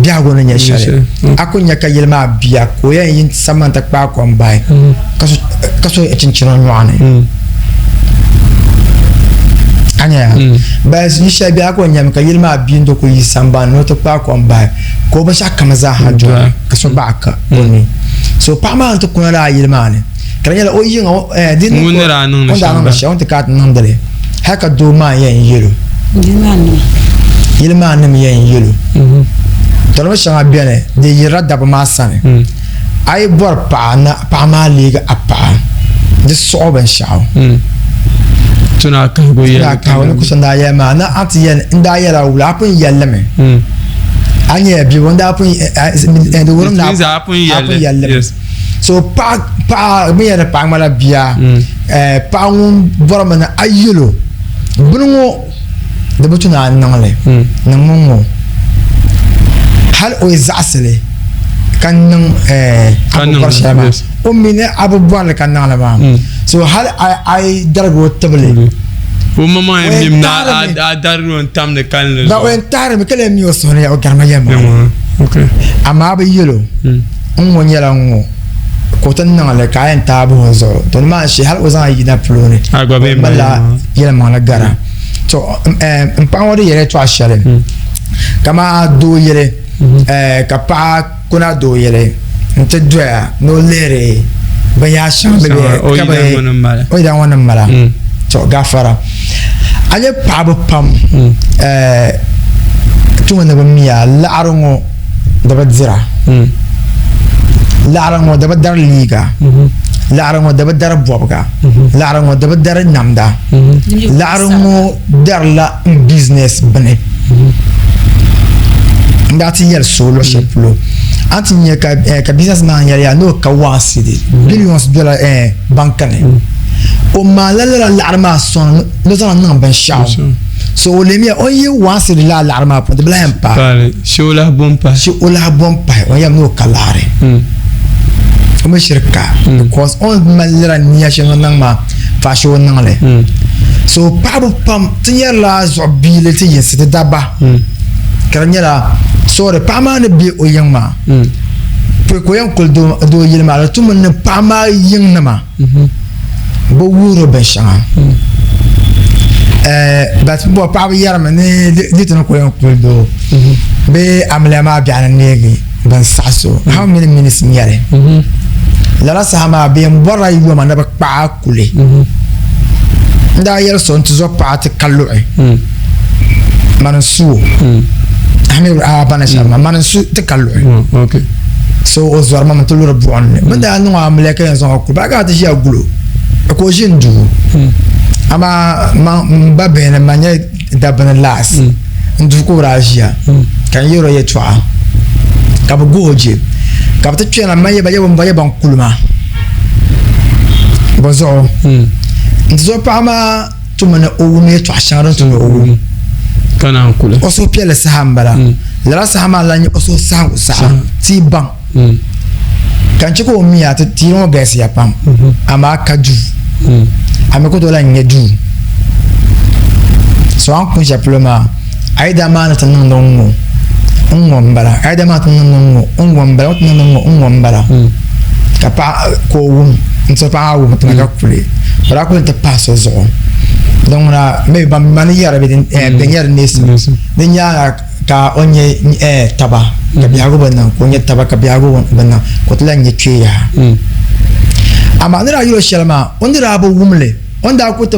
biɛhigu ni nyɛ shɛli a ku nya ka yili maa bia ka o yɛn yi samban ti kpaai kom bahi ka so chinchini o nyɔɣu ni a nya yili shɛli beni a ku nyami ka yili maa bia n-do ku yi sambani ni o ti kpaai kom bahi ka o binshɛɣu kam zaa ha doli ka so baɣa ka o ni so paɣa maa ni ti kuna lala yili maa ni Ka di nyɛla o yiŋa eh, di Ŋun ni daa niŋdi o ni daa shɛm niŋdi ba. shɛm o ni ti kana ti niŋdi li hali ka doo maa yɛn yɛl o. Yili maa nim yɛn yɛl o. Tɔrimi shɛŋa beni di yirila dabba maa sani. A yi bɔri paɣa na paɣa maa leegi a paɣa di suɣi binshɛɣu. Tuna a kahigu Tuna yɛli a kahigu ni ku so n daa yɛli maa na a ti yɛli n daa yɛla wula a pun yɛlli mi. A nyɛla bia n daa pun di wurim It ni means a pun a pun yɛlli. yɛlli mi. Yes. So paɣa paɣa bɛ yɛri paɣa ŋmanila bia eh, paɣa ŋun bɔrimi ni a yɛl o bini ŋɔ di bi tu ni a niŋli niŋmi ŋɔ hali o yi zaɣisi li ka niŋ eh, a Ka bi niŋ bɔri shɛli maa yes. o mi ni a bi bɔrili ka niŋli maa so hali a yi darigi o tibili o maŋmaŋ O yɛn yɛn mim ni tahirimi. a darigi o n-tam di kalinli ba o zuɣu yɛn tahirimi ka lee mi o suhu ni ya o garima yɛlimaŋli Okay. amaa a bi yɛl o N ŋɔ nyɛla n ŋɔ ka o ti niŋ li ka a yɛn taai bahi o zuɣu to nimaani shee hali o zaŋ a yina polo ni A gba bee o malila yɛlimaŋli gara to n paɣa ŋɔ di yɛla yɛltɔɣa shɛli kamani doo yili ka paɣa kuna doo yili n ti doya ni o lihiri binyɛra shɛŋa o yidana ŋɔ ni mala to gafara a nyɛ paɣaba pam ti ŋɔ ni bi miya laɣari ŋɔ di bi dira laɣari ŋɔ di bi dari liiga laɣari ŋɔ di bi dari bobga laɣari ŋɔ di bi dari namda laɣari ŋɔ darila n business bini n daa ti yɛli so luɣu shɛli polo a ti nyɛ ka eh, ka business man yɛli yaa ni o ka one cedi billions dola eh, banka ni o maanila lala laɣari maa sɔŋ ni o zaŋ niŋ binshaɣu so o lemiya o ni yi one cedi lala laɣari maa puuni di bi lahi yɛn paai Shee o lahi bo m-pahi. Shee o lahi bo m-pahi o yɛm ni o ka laɣiri. O mi shiri ka because o ni mali lala nia shɛli ni o niŋ maa faashee o niŋ li. So paɣaba pam ti nyarila zuɣu biili ti yinsi ti dabba ka di nyɛla sorry paɣa maa ni be o yiŋ maa pɔi ka o yɛn kuli doo yili maa di tumi ni paɣa maa yiŋnima. Bi wuhiri binshɛŋa but bɔ paɣaba yɛrimi ni di ti ni ku yɛn kuli doo bee amiliya maa biɛɣu ni neegi bin saɣi so how many minutes n nyɛli lala saha maa bɛ yɛn bɔrila yoma ni bi kpaai kuli n daa yɛli so n tuzo paɣa ti ka luɣi mani n su o a bana shɛba maa mani n su ti ka luɣi so o zɔri ma mi ti luri buɣim ni bɛ daa niŋ o amiliya ka yɛn zaŋ o kuli ba ka ti ʒiya gulo ka o ʒi n duu amaa m ba bihi ni man nyɛ dabba ni laas n duu ka o daa ʒiya ka n yɛri o yɛltɔɣa ka bɛ guhi o je. Ka bɛ ti kpɛna man yaba yaba yaba n-kuli ma. Bɔzuɣu n ti zuɣu paɣa maa tumi ni o wum yɛtɔɣ shɛŋa din tu ni o wum. Ka naan kuli. O suhupiɛlli saha m-bala. Lala saha maa n-lan nyɛ o suhu saɣiŋgu saha. Ti yi baŋ ka n chɛ ka o miya ti tiiri ŋɔ galisiya pam, amaa ka duu. A mi ku tooi lan nya duu. So a ni kuni shɛli polo maa, a yi daa maa ni ti niŋdi ŋ-ŋɔ, ŋ-ŋɔ m-bala, a yi daa maa ti niŋdi ŋ-ŋɔ, ŋ-ŋɔ m-bala, o ti niŋdi ŋ-ŋɔ, ŋ-ŋɔ m-bala. Ka paɣa ka o wum, n-ti paɣa maa wum tima ka kuli. O daa kuli nti pahi so zuɣu. Din ŋuna maybe ban ma ni yɛri bɛ nyɛri neesim. Di nyaaŋa ka o nya taba ka biɛhigu bi niŋ, ka o nya taba ka biɛhigu bi niŋ, ka o ti lahi nya kpee yaha. Amaa ni daa yɛl o shɛli maa, o ni daa bi wum li, o ni daa kuli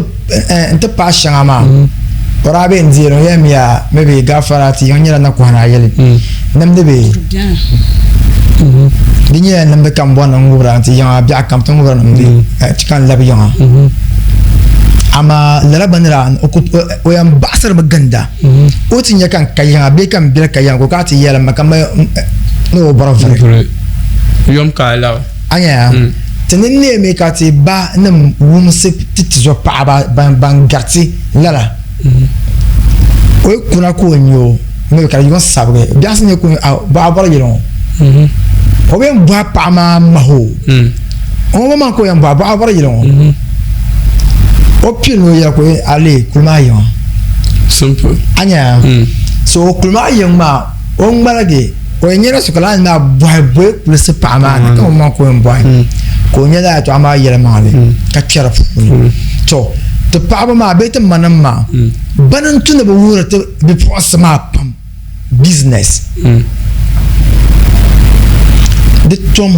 nti paai shɛŋa maa, o daa bee n-deeri o yɛlimiya maybe gaafara ti yiŋ nyɛla nakuhana yɛli nimdi bee di nyɛla nimdi ka m bɔri ni n ŋubira nti yiŋa biɛɣu kam ti ŋubiri nimdi ka n labi yiŋa. Amaa lala gba ni daa o yɛn baɣisirimi ginda. O ti nya ka n ka yiŋa bee ka n beli ka yiŋa ka o kana ti yɛli ma ka ma ni o bɔri vuri. Yom ka a labi. A nya ti ni neemi ka ti ba nim wumsi ti tizɔpaɣaba ban gariti lala. O yi kuna ka o nya o maybe ka di yuŋ sabigi biɛhisi nyɛ ka a bɔri yili ŋɔ o bi yɛn bɔhi paɣa maa mahi o. O ma maa ka o yɛn bɔhi bɔɣa bɔri yili ŋɔ o pili ni o yɛli ka a leei kuli maa yiŋa. Simple. A nya so kuli maa yiŋ maa o ŋmaligi o yɛn nyɛla so ka laa maa bɔhi bɔhi kulisi paɣa maa ni ka o maŋ ka o yɛn bɔhi ka o nyɛ lala yɛltɔɣa maa yɛlimaŋli ka kpɛri puuni to ti paɣaba maa bee ti manim maa bani n tu ni bi wuhiri ti bipuɣinsi maa pam business di tom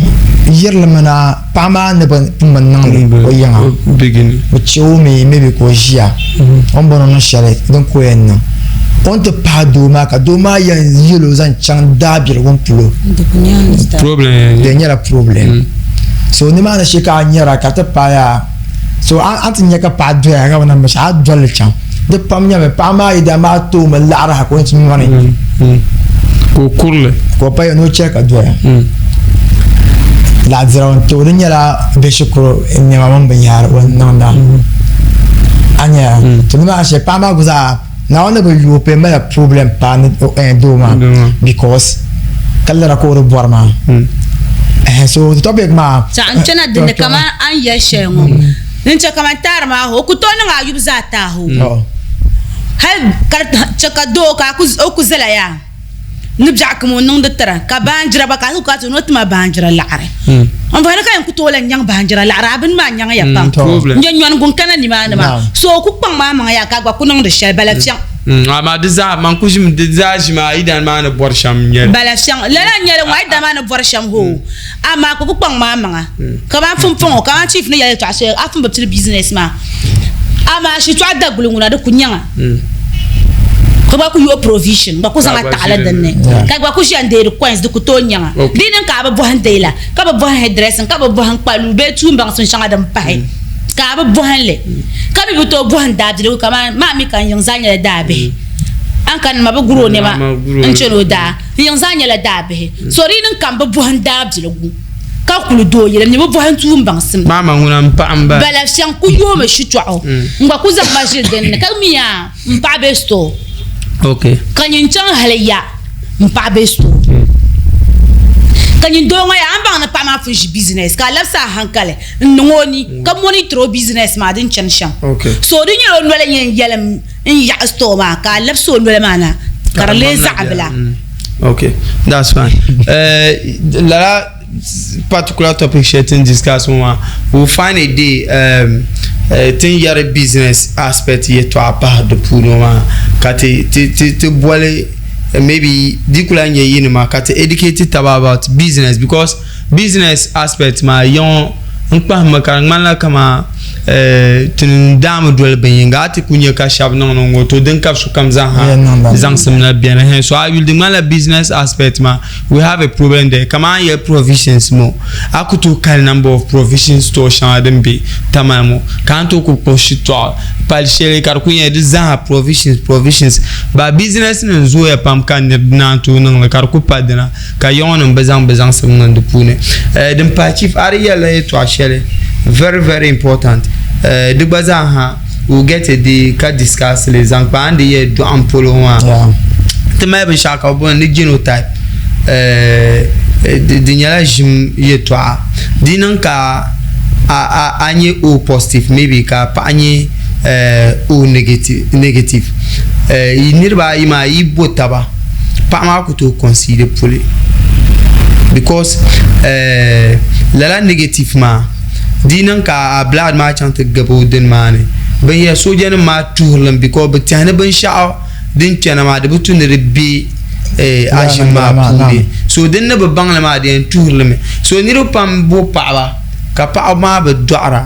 yirili mina paɣa maa ni bi pun bi niŋli o yiŋa bi chɛ o mi maybe ka o ʒiya o ni bɔri ni o niŋ shɛli din ka o yɛn niŋ o ni ti pahi doo maa ka doo maa yɛn yɛl o zaŋ chaŋ daabiligu polo di nyɛla problem so nimaani shee ka a nyɛra ka ti paaya so a ti nya ka paɣa doya ka bi niŋ binshaɣu a dolli chaŋ Di pam nyɛmi paɣa maa yi daa maa toomi laɣiri ha ka o ti nyɔni. Ka o kurili. Ka o paya ni o chɛ ka doya. Laɣidira ŋun ti o di nyɛla bɛ shikuru nɛma mini binyahari o ni niŋda. A nya to ni maa shee paɣa maa gba zaa Naawuni ni bi yu o paya malila problem paai ni doo maa because ka lara ka o di bɔri maa. So the topic maa. Saɣim kpɛna dinni kamani a ni yɛli shɛli ŋɔ. N chɛ kaman taari maa o ku tooi niŋ a yubu zaa tahi o. Hal ka di chɛ ka doo ka o ku zala yaa ni biɛɣu kam o niŋdi tira ka baanjira gba ka a ti ku kana ti ni o ti ma baanjira laɣiri. N bɔhi ni ka yɛn ku tooi lan nyaŋ baanjira laɣiri a bini maa nyaŋ ya pam. N-nyɛ nyɔni gun kana nimaani maa. So o ku kpaŋ maa maŋa yaa ka a gba ku niŋdi shɛli bala fiɛŋ. Amaa di zaa man ku ʒimi di zaa ʒimi a yidana maa ni bɔri shɛm n-nyɛ li. Bala fiɛŋ. Lala n-nyɛ li ŋɔ a yidana maa ni bɔri shɛm hoo. Amaa ka ku kpaŋ maa maŋa kamani pumpɔŋɔ kamani chief ni yɛli yɛltɔɣa shɛli a pun bi pili business maa amaa shitɔɣu daguli ŋuna di ku nyaŋa ka gba ku yo provision gba ku zaŋ a taɣali dinni ka gba ku ʒiya n deeri coins di ku tooi nyaŋa di niŋ ka a bi bɔhim deela ka bi bɔhim hairdressing ka bi bɔhim kpaluu bee tuun baŋsim shɛŋa din pahi ka a bi bɔhim li ka mi bi tooi bɔhim daabiligu kamani maa mi ka n yiŋ zaa nyɛla daabihi a ni kanna ma bi guri o nɛma n chɛni o daa N yiŋ zaa nyɛla daabihi. So di yi niŋ ka m bi bɔhi n daabiligu ka kuli doo yɛli m mi bi bɔhi n tuun baŋsim. Maama ŋuna m paɣa m-bala. Bala fiɛŋ ku yoomi shitɔɣu. N gba ku zaŋ ma ʒili din ni ka mi yaa m paɣa be store. Ka nyin chaŋ hali ya m paɣa be store. Ka nyin doo ŋɔ yaa a ni baŋ ni paɣa maa pun ʒi business ka a labisi a hankali n niŋ o ni ka monitor o business maa din chani shɛm. So di nyɛla o noli yɛn yɛlim n yaɣi store maa ka a labisi o noli maa na ka di lee zaɣ bila. Okay, that's fine. Lala particular topic shɛli ti ni discuss ŋɔ maa, we'll find a day um, ti ni yɛri business aspect yɛtɔɣa pahi di puuni ŋɔ maa ka ti ti ti ti boli maybe di ku lahi nyɛ yinima ka ti educate taba about business because business aspect maa yiŋɔ n kpahimmi ka di ŋmanila kaman Ti ni daami doli bin yinga a ti ku nyɛ ka shɛba niŋdi ŋɔ to din ka sokam zaaha zaŋsim na beni hɛn so a yuli di ŋmanila business aspect maa we have a problem there kamani a ni yɛli provisions ŋɔ a ku tooi kali number of provision store shɛŋa din be Tamale ŋɔ ka a ni tooi ku kpuɣi shitɔɣu pali shɛli ka di ku nyɛla di zaaha provisions provisions ba business nim zooya pam ka niriba naan tooi niŋli ka di ku pa dina. Ka ya ŋɔ nim bi zaŋ bi zaŋsim niŋ di puuni. Din pahi chief a di yɛlila yɛltɔɣa shɛli very very important di gba zaa ha we will get a day ka discuss li zaŋ kpa a ni di yɛli dɔɣim polo ŋɔ maa ti mali binshaɣu ka bi booni ni genotype di nyɛla ʒim yɛltɔɣa di niŋ ka a nyɛ O positive maybe ka paɣa nyɛ O negative niriba ayi maa yi bo taba paɣa maa ku tooi consider puli because eh, lala negative maa di niŋ ka a blood maa chaŋ ti gabi o dini maa ni binyɛra sooja nim maa tuhirili because bi tɛhi ni binshaɣu din kpɛna maa di bi tu ni di bɛ eh, a ʒim maa puuni so din ni bi baŋli maa di yɛn tuhirili mi so niriba pam bo paɣaba ka paɣaba maa bi dɔɣira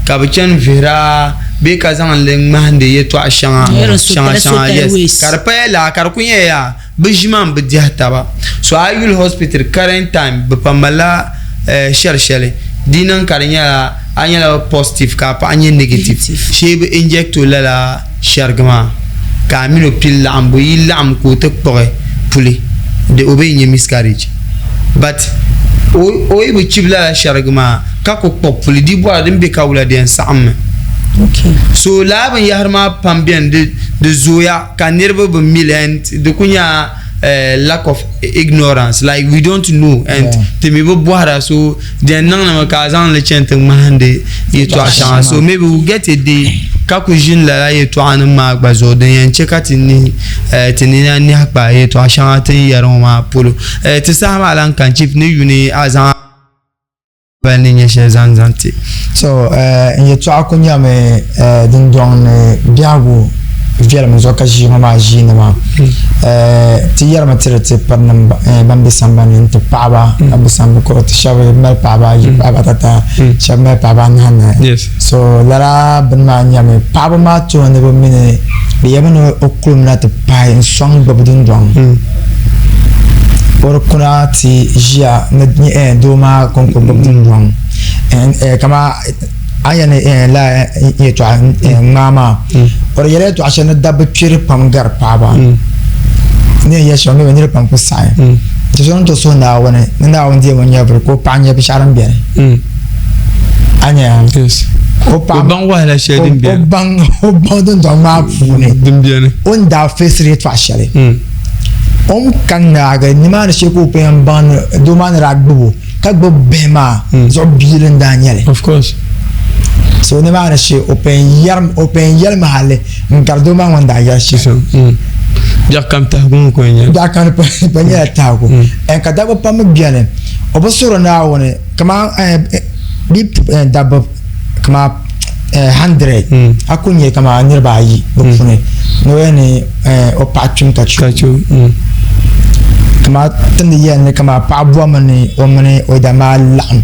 ka bi chani vihira bee ka zaŋ li ŋmahindi yɛltɔɣa shɛŋa shɛŋa shɛŋa yes ka di paya laa ka di ku nyɛla yaa bi ʒi maa n bi diɛhi taba so a yi yuli hospital current time bi pa malila shɛri shɛli di niŋ ka di nyɛla a nyɛla positive ka a paɣa nyɛ negative shee bi inject o lala shɛrigi maa ka a mini o pili laɣimbu yi laɣim ka o ti kpuɣi puli di o bee nyɛ miscarriage but o yi bi chibi lala shɛrigi maa ka ku kpuɣi puli di bɔra din be ka wula di yɛn saɣimmi so lala binyahari maa pam beni di zooya ka niriba bi mi li and di ku nyɛla lack of ignorance like we don't know and ti mi bi bɔhira so Di yɛn niŋdimi ka a zaŋ li chani ti ŋmahindi yɛtɔɣ shɛŋa. So maybe we'll get a day ka ku ʒini lala yɛtɔɣanim maa gba zuɣu din yɛn chɛ ka ti nina nɛhi kpa yɛtɔɣ shɛŋa ti ni yɛri ŋɔ maa polo. Ti saha maa lan kani chief ni yuni a zaŋ a bali ni nyɛ shɛli zaŋ zaŋ ti. So n yɛtɔɣa ku nyɛmi dundɔŋ ni biɛhigu viɛlim zuɣu ka ʒii ŋɔ maa ʒiini maa. Ti yɛrimi tiri ti pirinim ban be sambani ni ti paɣaba ban be sambani kɔrɔ ti shɛba mali paɣaba ayi paɣaba ata shɛba mali paɣaba anahi nahi so lala bini maa nyɛmi paɣaba maa tooni ni bɛ mini bɛ yɛrimi ni o kulimina ti pahi n-sɔŋ gbubi dundɔŋ o di kuna ti ʒiya ni doo maa kɔŋko gbubi dundɔŋ kamani A ni yɛli ni lala yɛltɔɣa ŋmaa maa o di yɛla yɛltɔɣa shɛli ni dabba kpiri pam gari paɣaba ni yɛn yɛli shɛm mi niriba pam ku saɣi nti so ni tooi suhi Naawuni ni Naawuni deemi o nyɛvuli ka o paɣa nya binshɛɣu din beni a nya o paɣa baŋ wahala shɛli din beni o baŋ o baŋ dundɔŋ maa puuni din beni o ni daa feesiri yɛltɔɣa shɛli o ni ka naagi nimaani shee ka o pun yɛn baŋ ni doo maa ni daa gbubi o ka gbubi bihi maa hmm. zuɣu biili n daa nyɛli of course so ni maa ni shee o pɛn yɛlimi hali n gari doo maa ŋun daa yɛli shɛli hmm. biɛɣu kam tahigu ŋɔ ko nyɛli biɛɣu kam pɛn nyɛla tahigu hmm. ka dabba pam mi bɛni o bi suhuri Naawuni kamani eh, eh, eh, dabba kamani 100 a ku nyɛ kamani niriba ayi bi puuni ni o yɛn ni o paɣa kpimi ka chɛ o kamani ti ni yɛli ni kamani paɣa bɔrimi ni o mini o yidana maa laɣim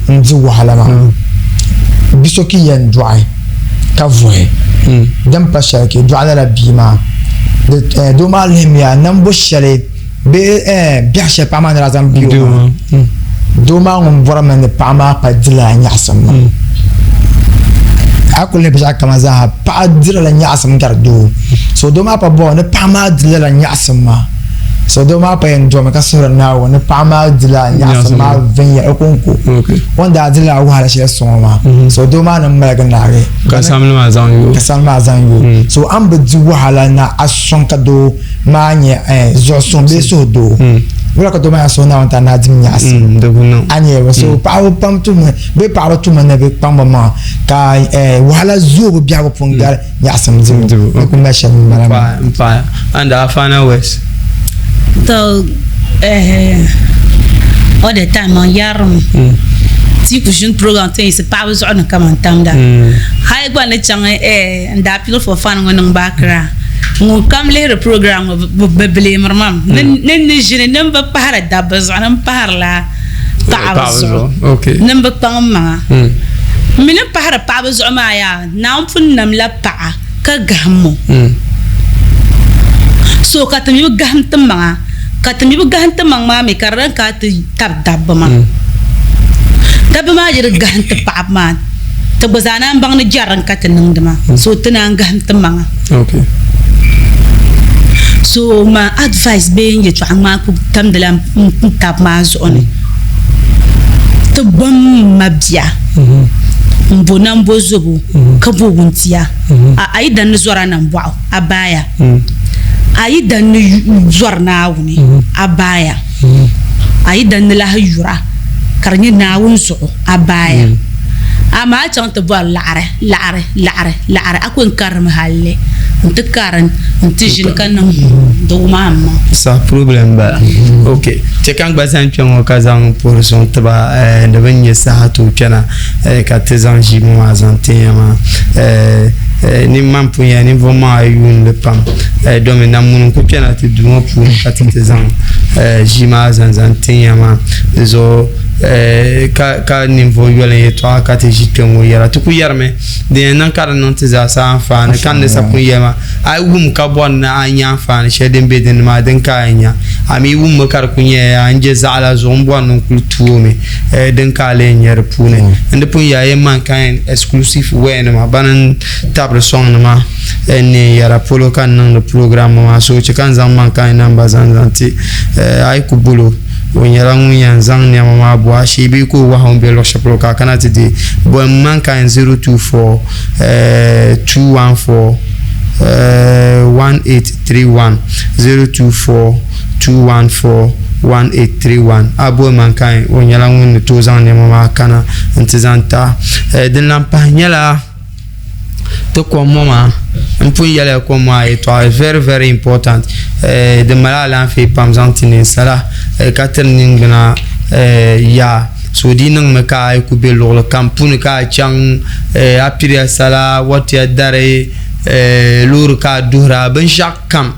n di wahala maa bia so ki yɛn dɔɣi ka vuhi din pa shɛli ka yi dɔɣi lala bia maa doo maa lihimiya nambo shɛli bee biɛhi shɛli paɣa maa ni daa zaŋ bi o maa doo maa ŋun bɔrimi ni paɣa maa pa dila nyaɣasim maa a ku lihi binshɛɣu kam zaaha paɣa dirila nyaɣasim gari doo so doo maa pa bɔri ni paɣa maa dila la nyaɣasim maa so doo maa pa yɛn domi ka suhuri Naawuni ni paɣa maa dila nyaɣasim maa viɛnyɛla o konko o ni daa dila wahala shɛli sɔŋ o maa so doo maa ni maligi naagi ka samli maa zaŋ yo ka samli maa zaŋ yo so a ni bi di wahala na a sɔŋ ka doo maa nyɛ zuɣu suŋ bee suhu doo wula ka doo maa yɛn suhi Naawuni ti a naa dim nyaɣisim a nyɛ bi so paɣaba pam tumi bee paɣaba tumi ni bi kpaŋ bi maŋa ka wahala zooi bi biɛhigu puuni gari nyaɣisim dibu ni ku mali shɛli n bala maa. N paai and Afana West. To all the time n yarimi ti ku ʒini program ti yinsi paɣaba zuɣu ni kaman tamda hali gba ni chaŋ n daa pili for fun ŋɔ niŋ baakira Ŋun kam lihiri program ŋɔ bɛ bileemiri ma mi ni n ni ʒini ni m bi pahiri dabba zuɣu ni m pahirila paɣaba zuɣu ni m bi kpaŋ m maŋa. M mi ni pahiri paɣaba zuɣu maa yaa, Naawuni pun namla paɣa ka gahim o. So ka ti mi bi gahim ti maŋa, ka ti mi bi gahim ti maŋ maa mi ka di lan kana ti tabi dabba maa. Dabba maa yi di gahim ti paɣaba maa, ti gba zaa naan baŋ ni jɛrilim ka ti niŋdi maa. So ti naan gahim ti maŋa. So man advice bee n yɛtɔɣa ŋmaa ku tamdila n taba maa zuɣu ni ti bom m mabia m bo nambo zobo ka bo wuntia a yi dan ni zɔri a nambɔɣu a baaya a yi dan ni zɔri Naawuni a baaya a yi dan ni lahi yura ka di nyɛ Naawuni zuɣu a baaya amaa a chaŋ ti bɔri laɣiri laɣiri laɣiri laɣiri a ku yɛn karimi halli n-ti karim n-ti ʒini ka niŋ di wum a maŋ. Saha problem bala. Ok chɛ ka n gba zani kpe ŋɔ ka zaŋ puhiri suŋ tiba ni bɛ ni nyɛ saha tooi kpɛna ka ti zaŋ ʒii ŋɔ maa zaŋ tin ya maa. Ni man pun yɛli ninvuɣ maŋa yuuni li pam domi nam ŋuni n-ku kpɛna ti duu ŋɔ puuni ka ti ti zaŋ ʒii maa zaŋ zaŋ tin ya maa. Di zuɣu ka ninvuɣ yoli yɛtɔɣa ka ti ʒi kpe ŋɔ yɛra. Ti ku yɛrimi din yɛn niŋ ka di niŋ ti zaa sa anfaani ka n ni sa pun yɛli maa, a yi wum ka bɔri ni a nya anfaani shɛli din be din ni maa, din ka a yɛn nya. A mi wummi ka di ku nyɛla yaa n je zaɣila zuɣu m bɔri ni n kuli tuui o mi, din ka a lee nya di puuni. N di pun yɛli a yɛn Mankind Exclusive Wear nima bana n-tabiri sɔŋdi ma n neen yɛra polo ka n niŋdi program maa, so chɛ ka n zaŋ Mankind namba zaŋ zaŋ ti a yi ku boli o. O nyɛla ŋun yɛn zaŋ nɛma maa bo a shee bee ka o wahi o ni be luɣ shɛli polo ka a kana ti deei. Boli Mankind 024 214 1831, 024 214 1831. A boli Mankind, o nyɛla ŋun ni tooi zaŋ nɛma maa kana nti zaŋ ti a. Din lahi pahi nyɛla. Ti kom ŋɔ maa n pun yɛliya kom maa yɛltɔɣa very very important di mali alaafee pam zaŋ ti ninsala ka tiri ningbuna yaa so di niŋmi ka a yi ku bɛ luɣuli kam puuni ka a chaŋ a piriya sala wɔtiya dari loori ka a duhira binshaɣu kam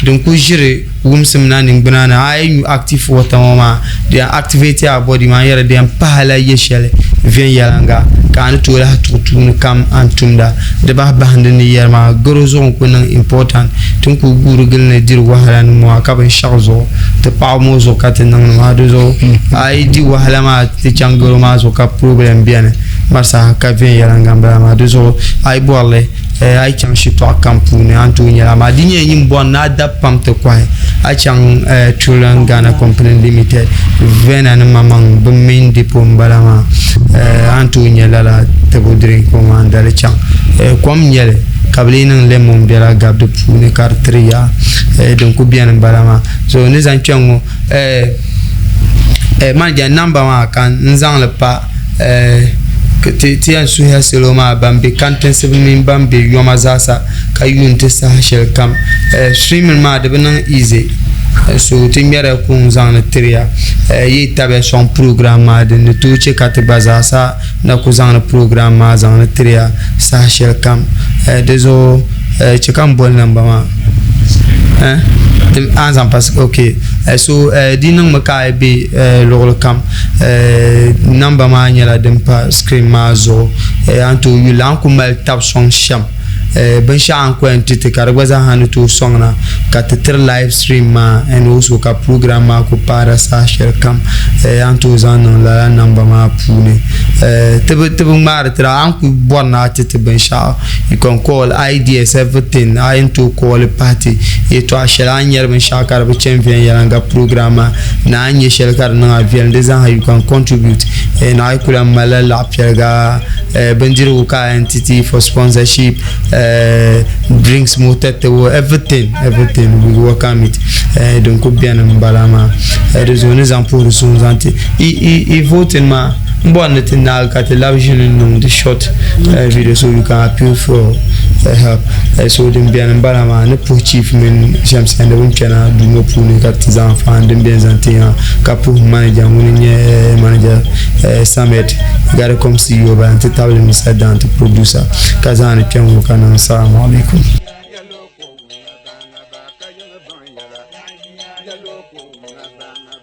din ku ʒiri wumsim na ningbuna ni a yi nyu active water ŋɔ maa di yɛn activate a body maa n yɛra di yɛn pahila yɛ shɛli viɛnyɛliŋga ka a ni tooi lahi tuɣi tuuni kam a ni tumda di bahi bahindi ni yɛri maa garo zuɣu n ku niŋ important ti ni ku guuri gili ni diri wahala ni ŋɔ ka binshaɣu zuɣu ti paɣaba ŋɔ zuɣu ka ti niŋdi maa di zuɣu a yi di wahala maa ti chaŋ garo maa zuɣu ka problem biɛni marisa ka viɛnyɛliŋga n bala maa di zuɣu a yi bɔrili A yi chaŋ shitɔɣu kam puuni a ni tooi nyɛli amaa di nyɛla nyin bɔri ni a da pam ti kɔhi a chaŋ Trillion Ghana Company Limited Vena ni maŋmaŋ bɛ main depot m-bala maa a ni tooi nya lala tibu drink ŋɔ maa n-dali chaŋ. Kom n-nyɛ li ka bɛ lee niŋ lemon biɛla gabi di puuni ka di tiri yaa din kuli beni m-bala maa. So ni zaŋ kpɛŋ ŋɔ manager namba maa ka n zaŋ li pa Ti yɛn suhiya salo maa ban be kantinsi mini ban be yoma zaasa ka yuuni ti saha shɛli kam. Swimming maa di bi niŋ easy so ti ŋmɛrila kuŋ zaŋdi tiriya. Yi tabiya sɔŋ program maa din ni tooi che ka ti gba zaasa na ku zaŋdi program maa zaŋdi tiriya saha shɛli kam. Di zuɣu che ka m boli namba maa. A ni zaŋ pa ok so di niŋmi ka a yi be luɣili kam. Namba maa nyɛla din pa sikiriin maa zuɣu a ni tooi yuli a ni ku mali tabi sɔŋ shɛm binshaɣu a ni ku yɛn ti ti ka di gba zaaha ni tooi sɔŋna ka ti tiri laiv sitiriim maa and also ka program maa ku paara saha shɛli kam a ni tooi zaŋ niŋ lala namba maa puuni ti bi ŋmaari tira a ni ku bɔri ni a ti ti binshaɣu You can call ideas everything a yɛn tooi call pahi ti yɛltɔɣa shɛli a ni nyɛri binshɛɣu ka di bi chani viɛnyɛliŋga program maa ni a ni nyɛ shɛli ka di niŋ a viɛlim di zaaha you can contribute ni a yi ku lahi malila laɣa piɛliga bindirigu ka a yɛn ti ti for sponsorship drinks moo tatabo everything everything we welcome it din ku beni m bala maa di zuɣu ni zaŋ puhiri suŋ zaŋ ti i voting maa M bɔri ni ti naagi ka ti labi ʒini n-niŋ di short video so you can appeal for help. So din beni m-bala maa ni puhi chief mini Shamsia ni bɛ ni kpɛna duu ŋɔ puuni ka ti zaŋ anfaani din beni zaŋ ti ya ka puhi manager ŋuni n-nyɛ manager Samed Garicom CEO bala nti tabili Mr. Dan ti producer ka zaani kpɛŋ ŋɔ ka niŋ Salamu alaikum.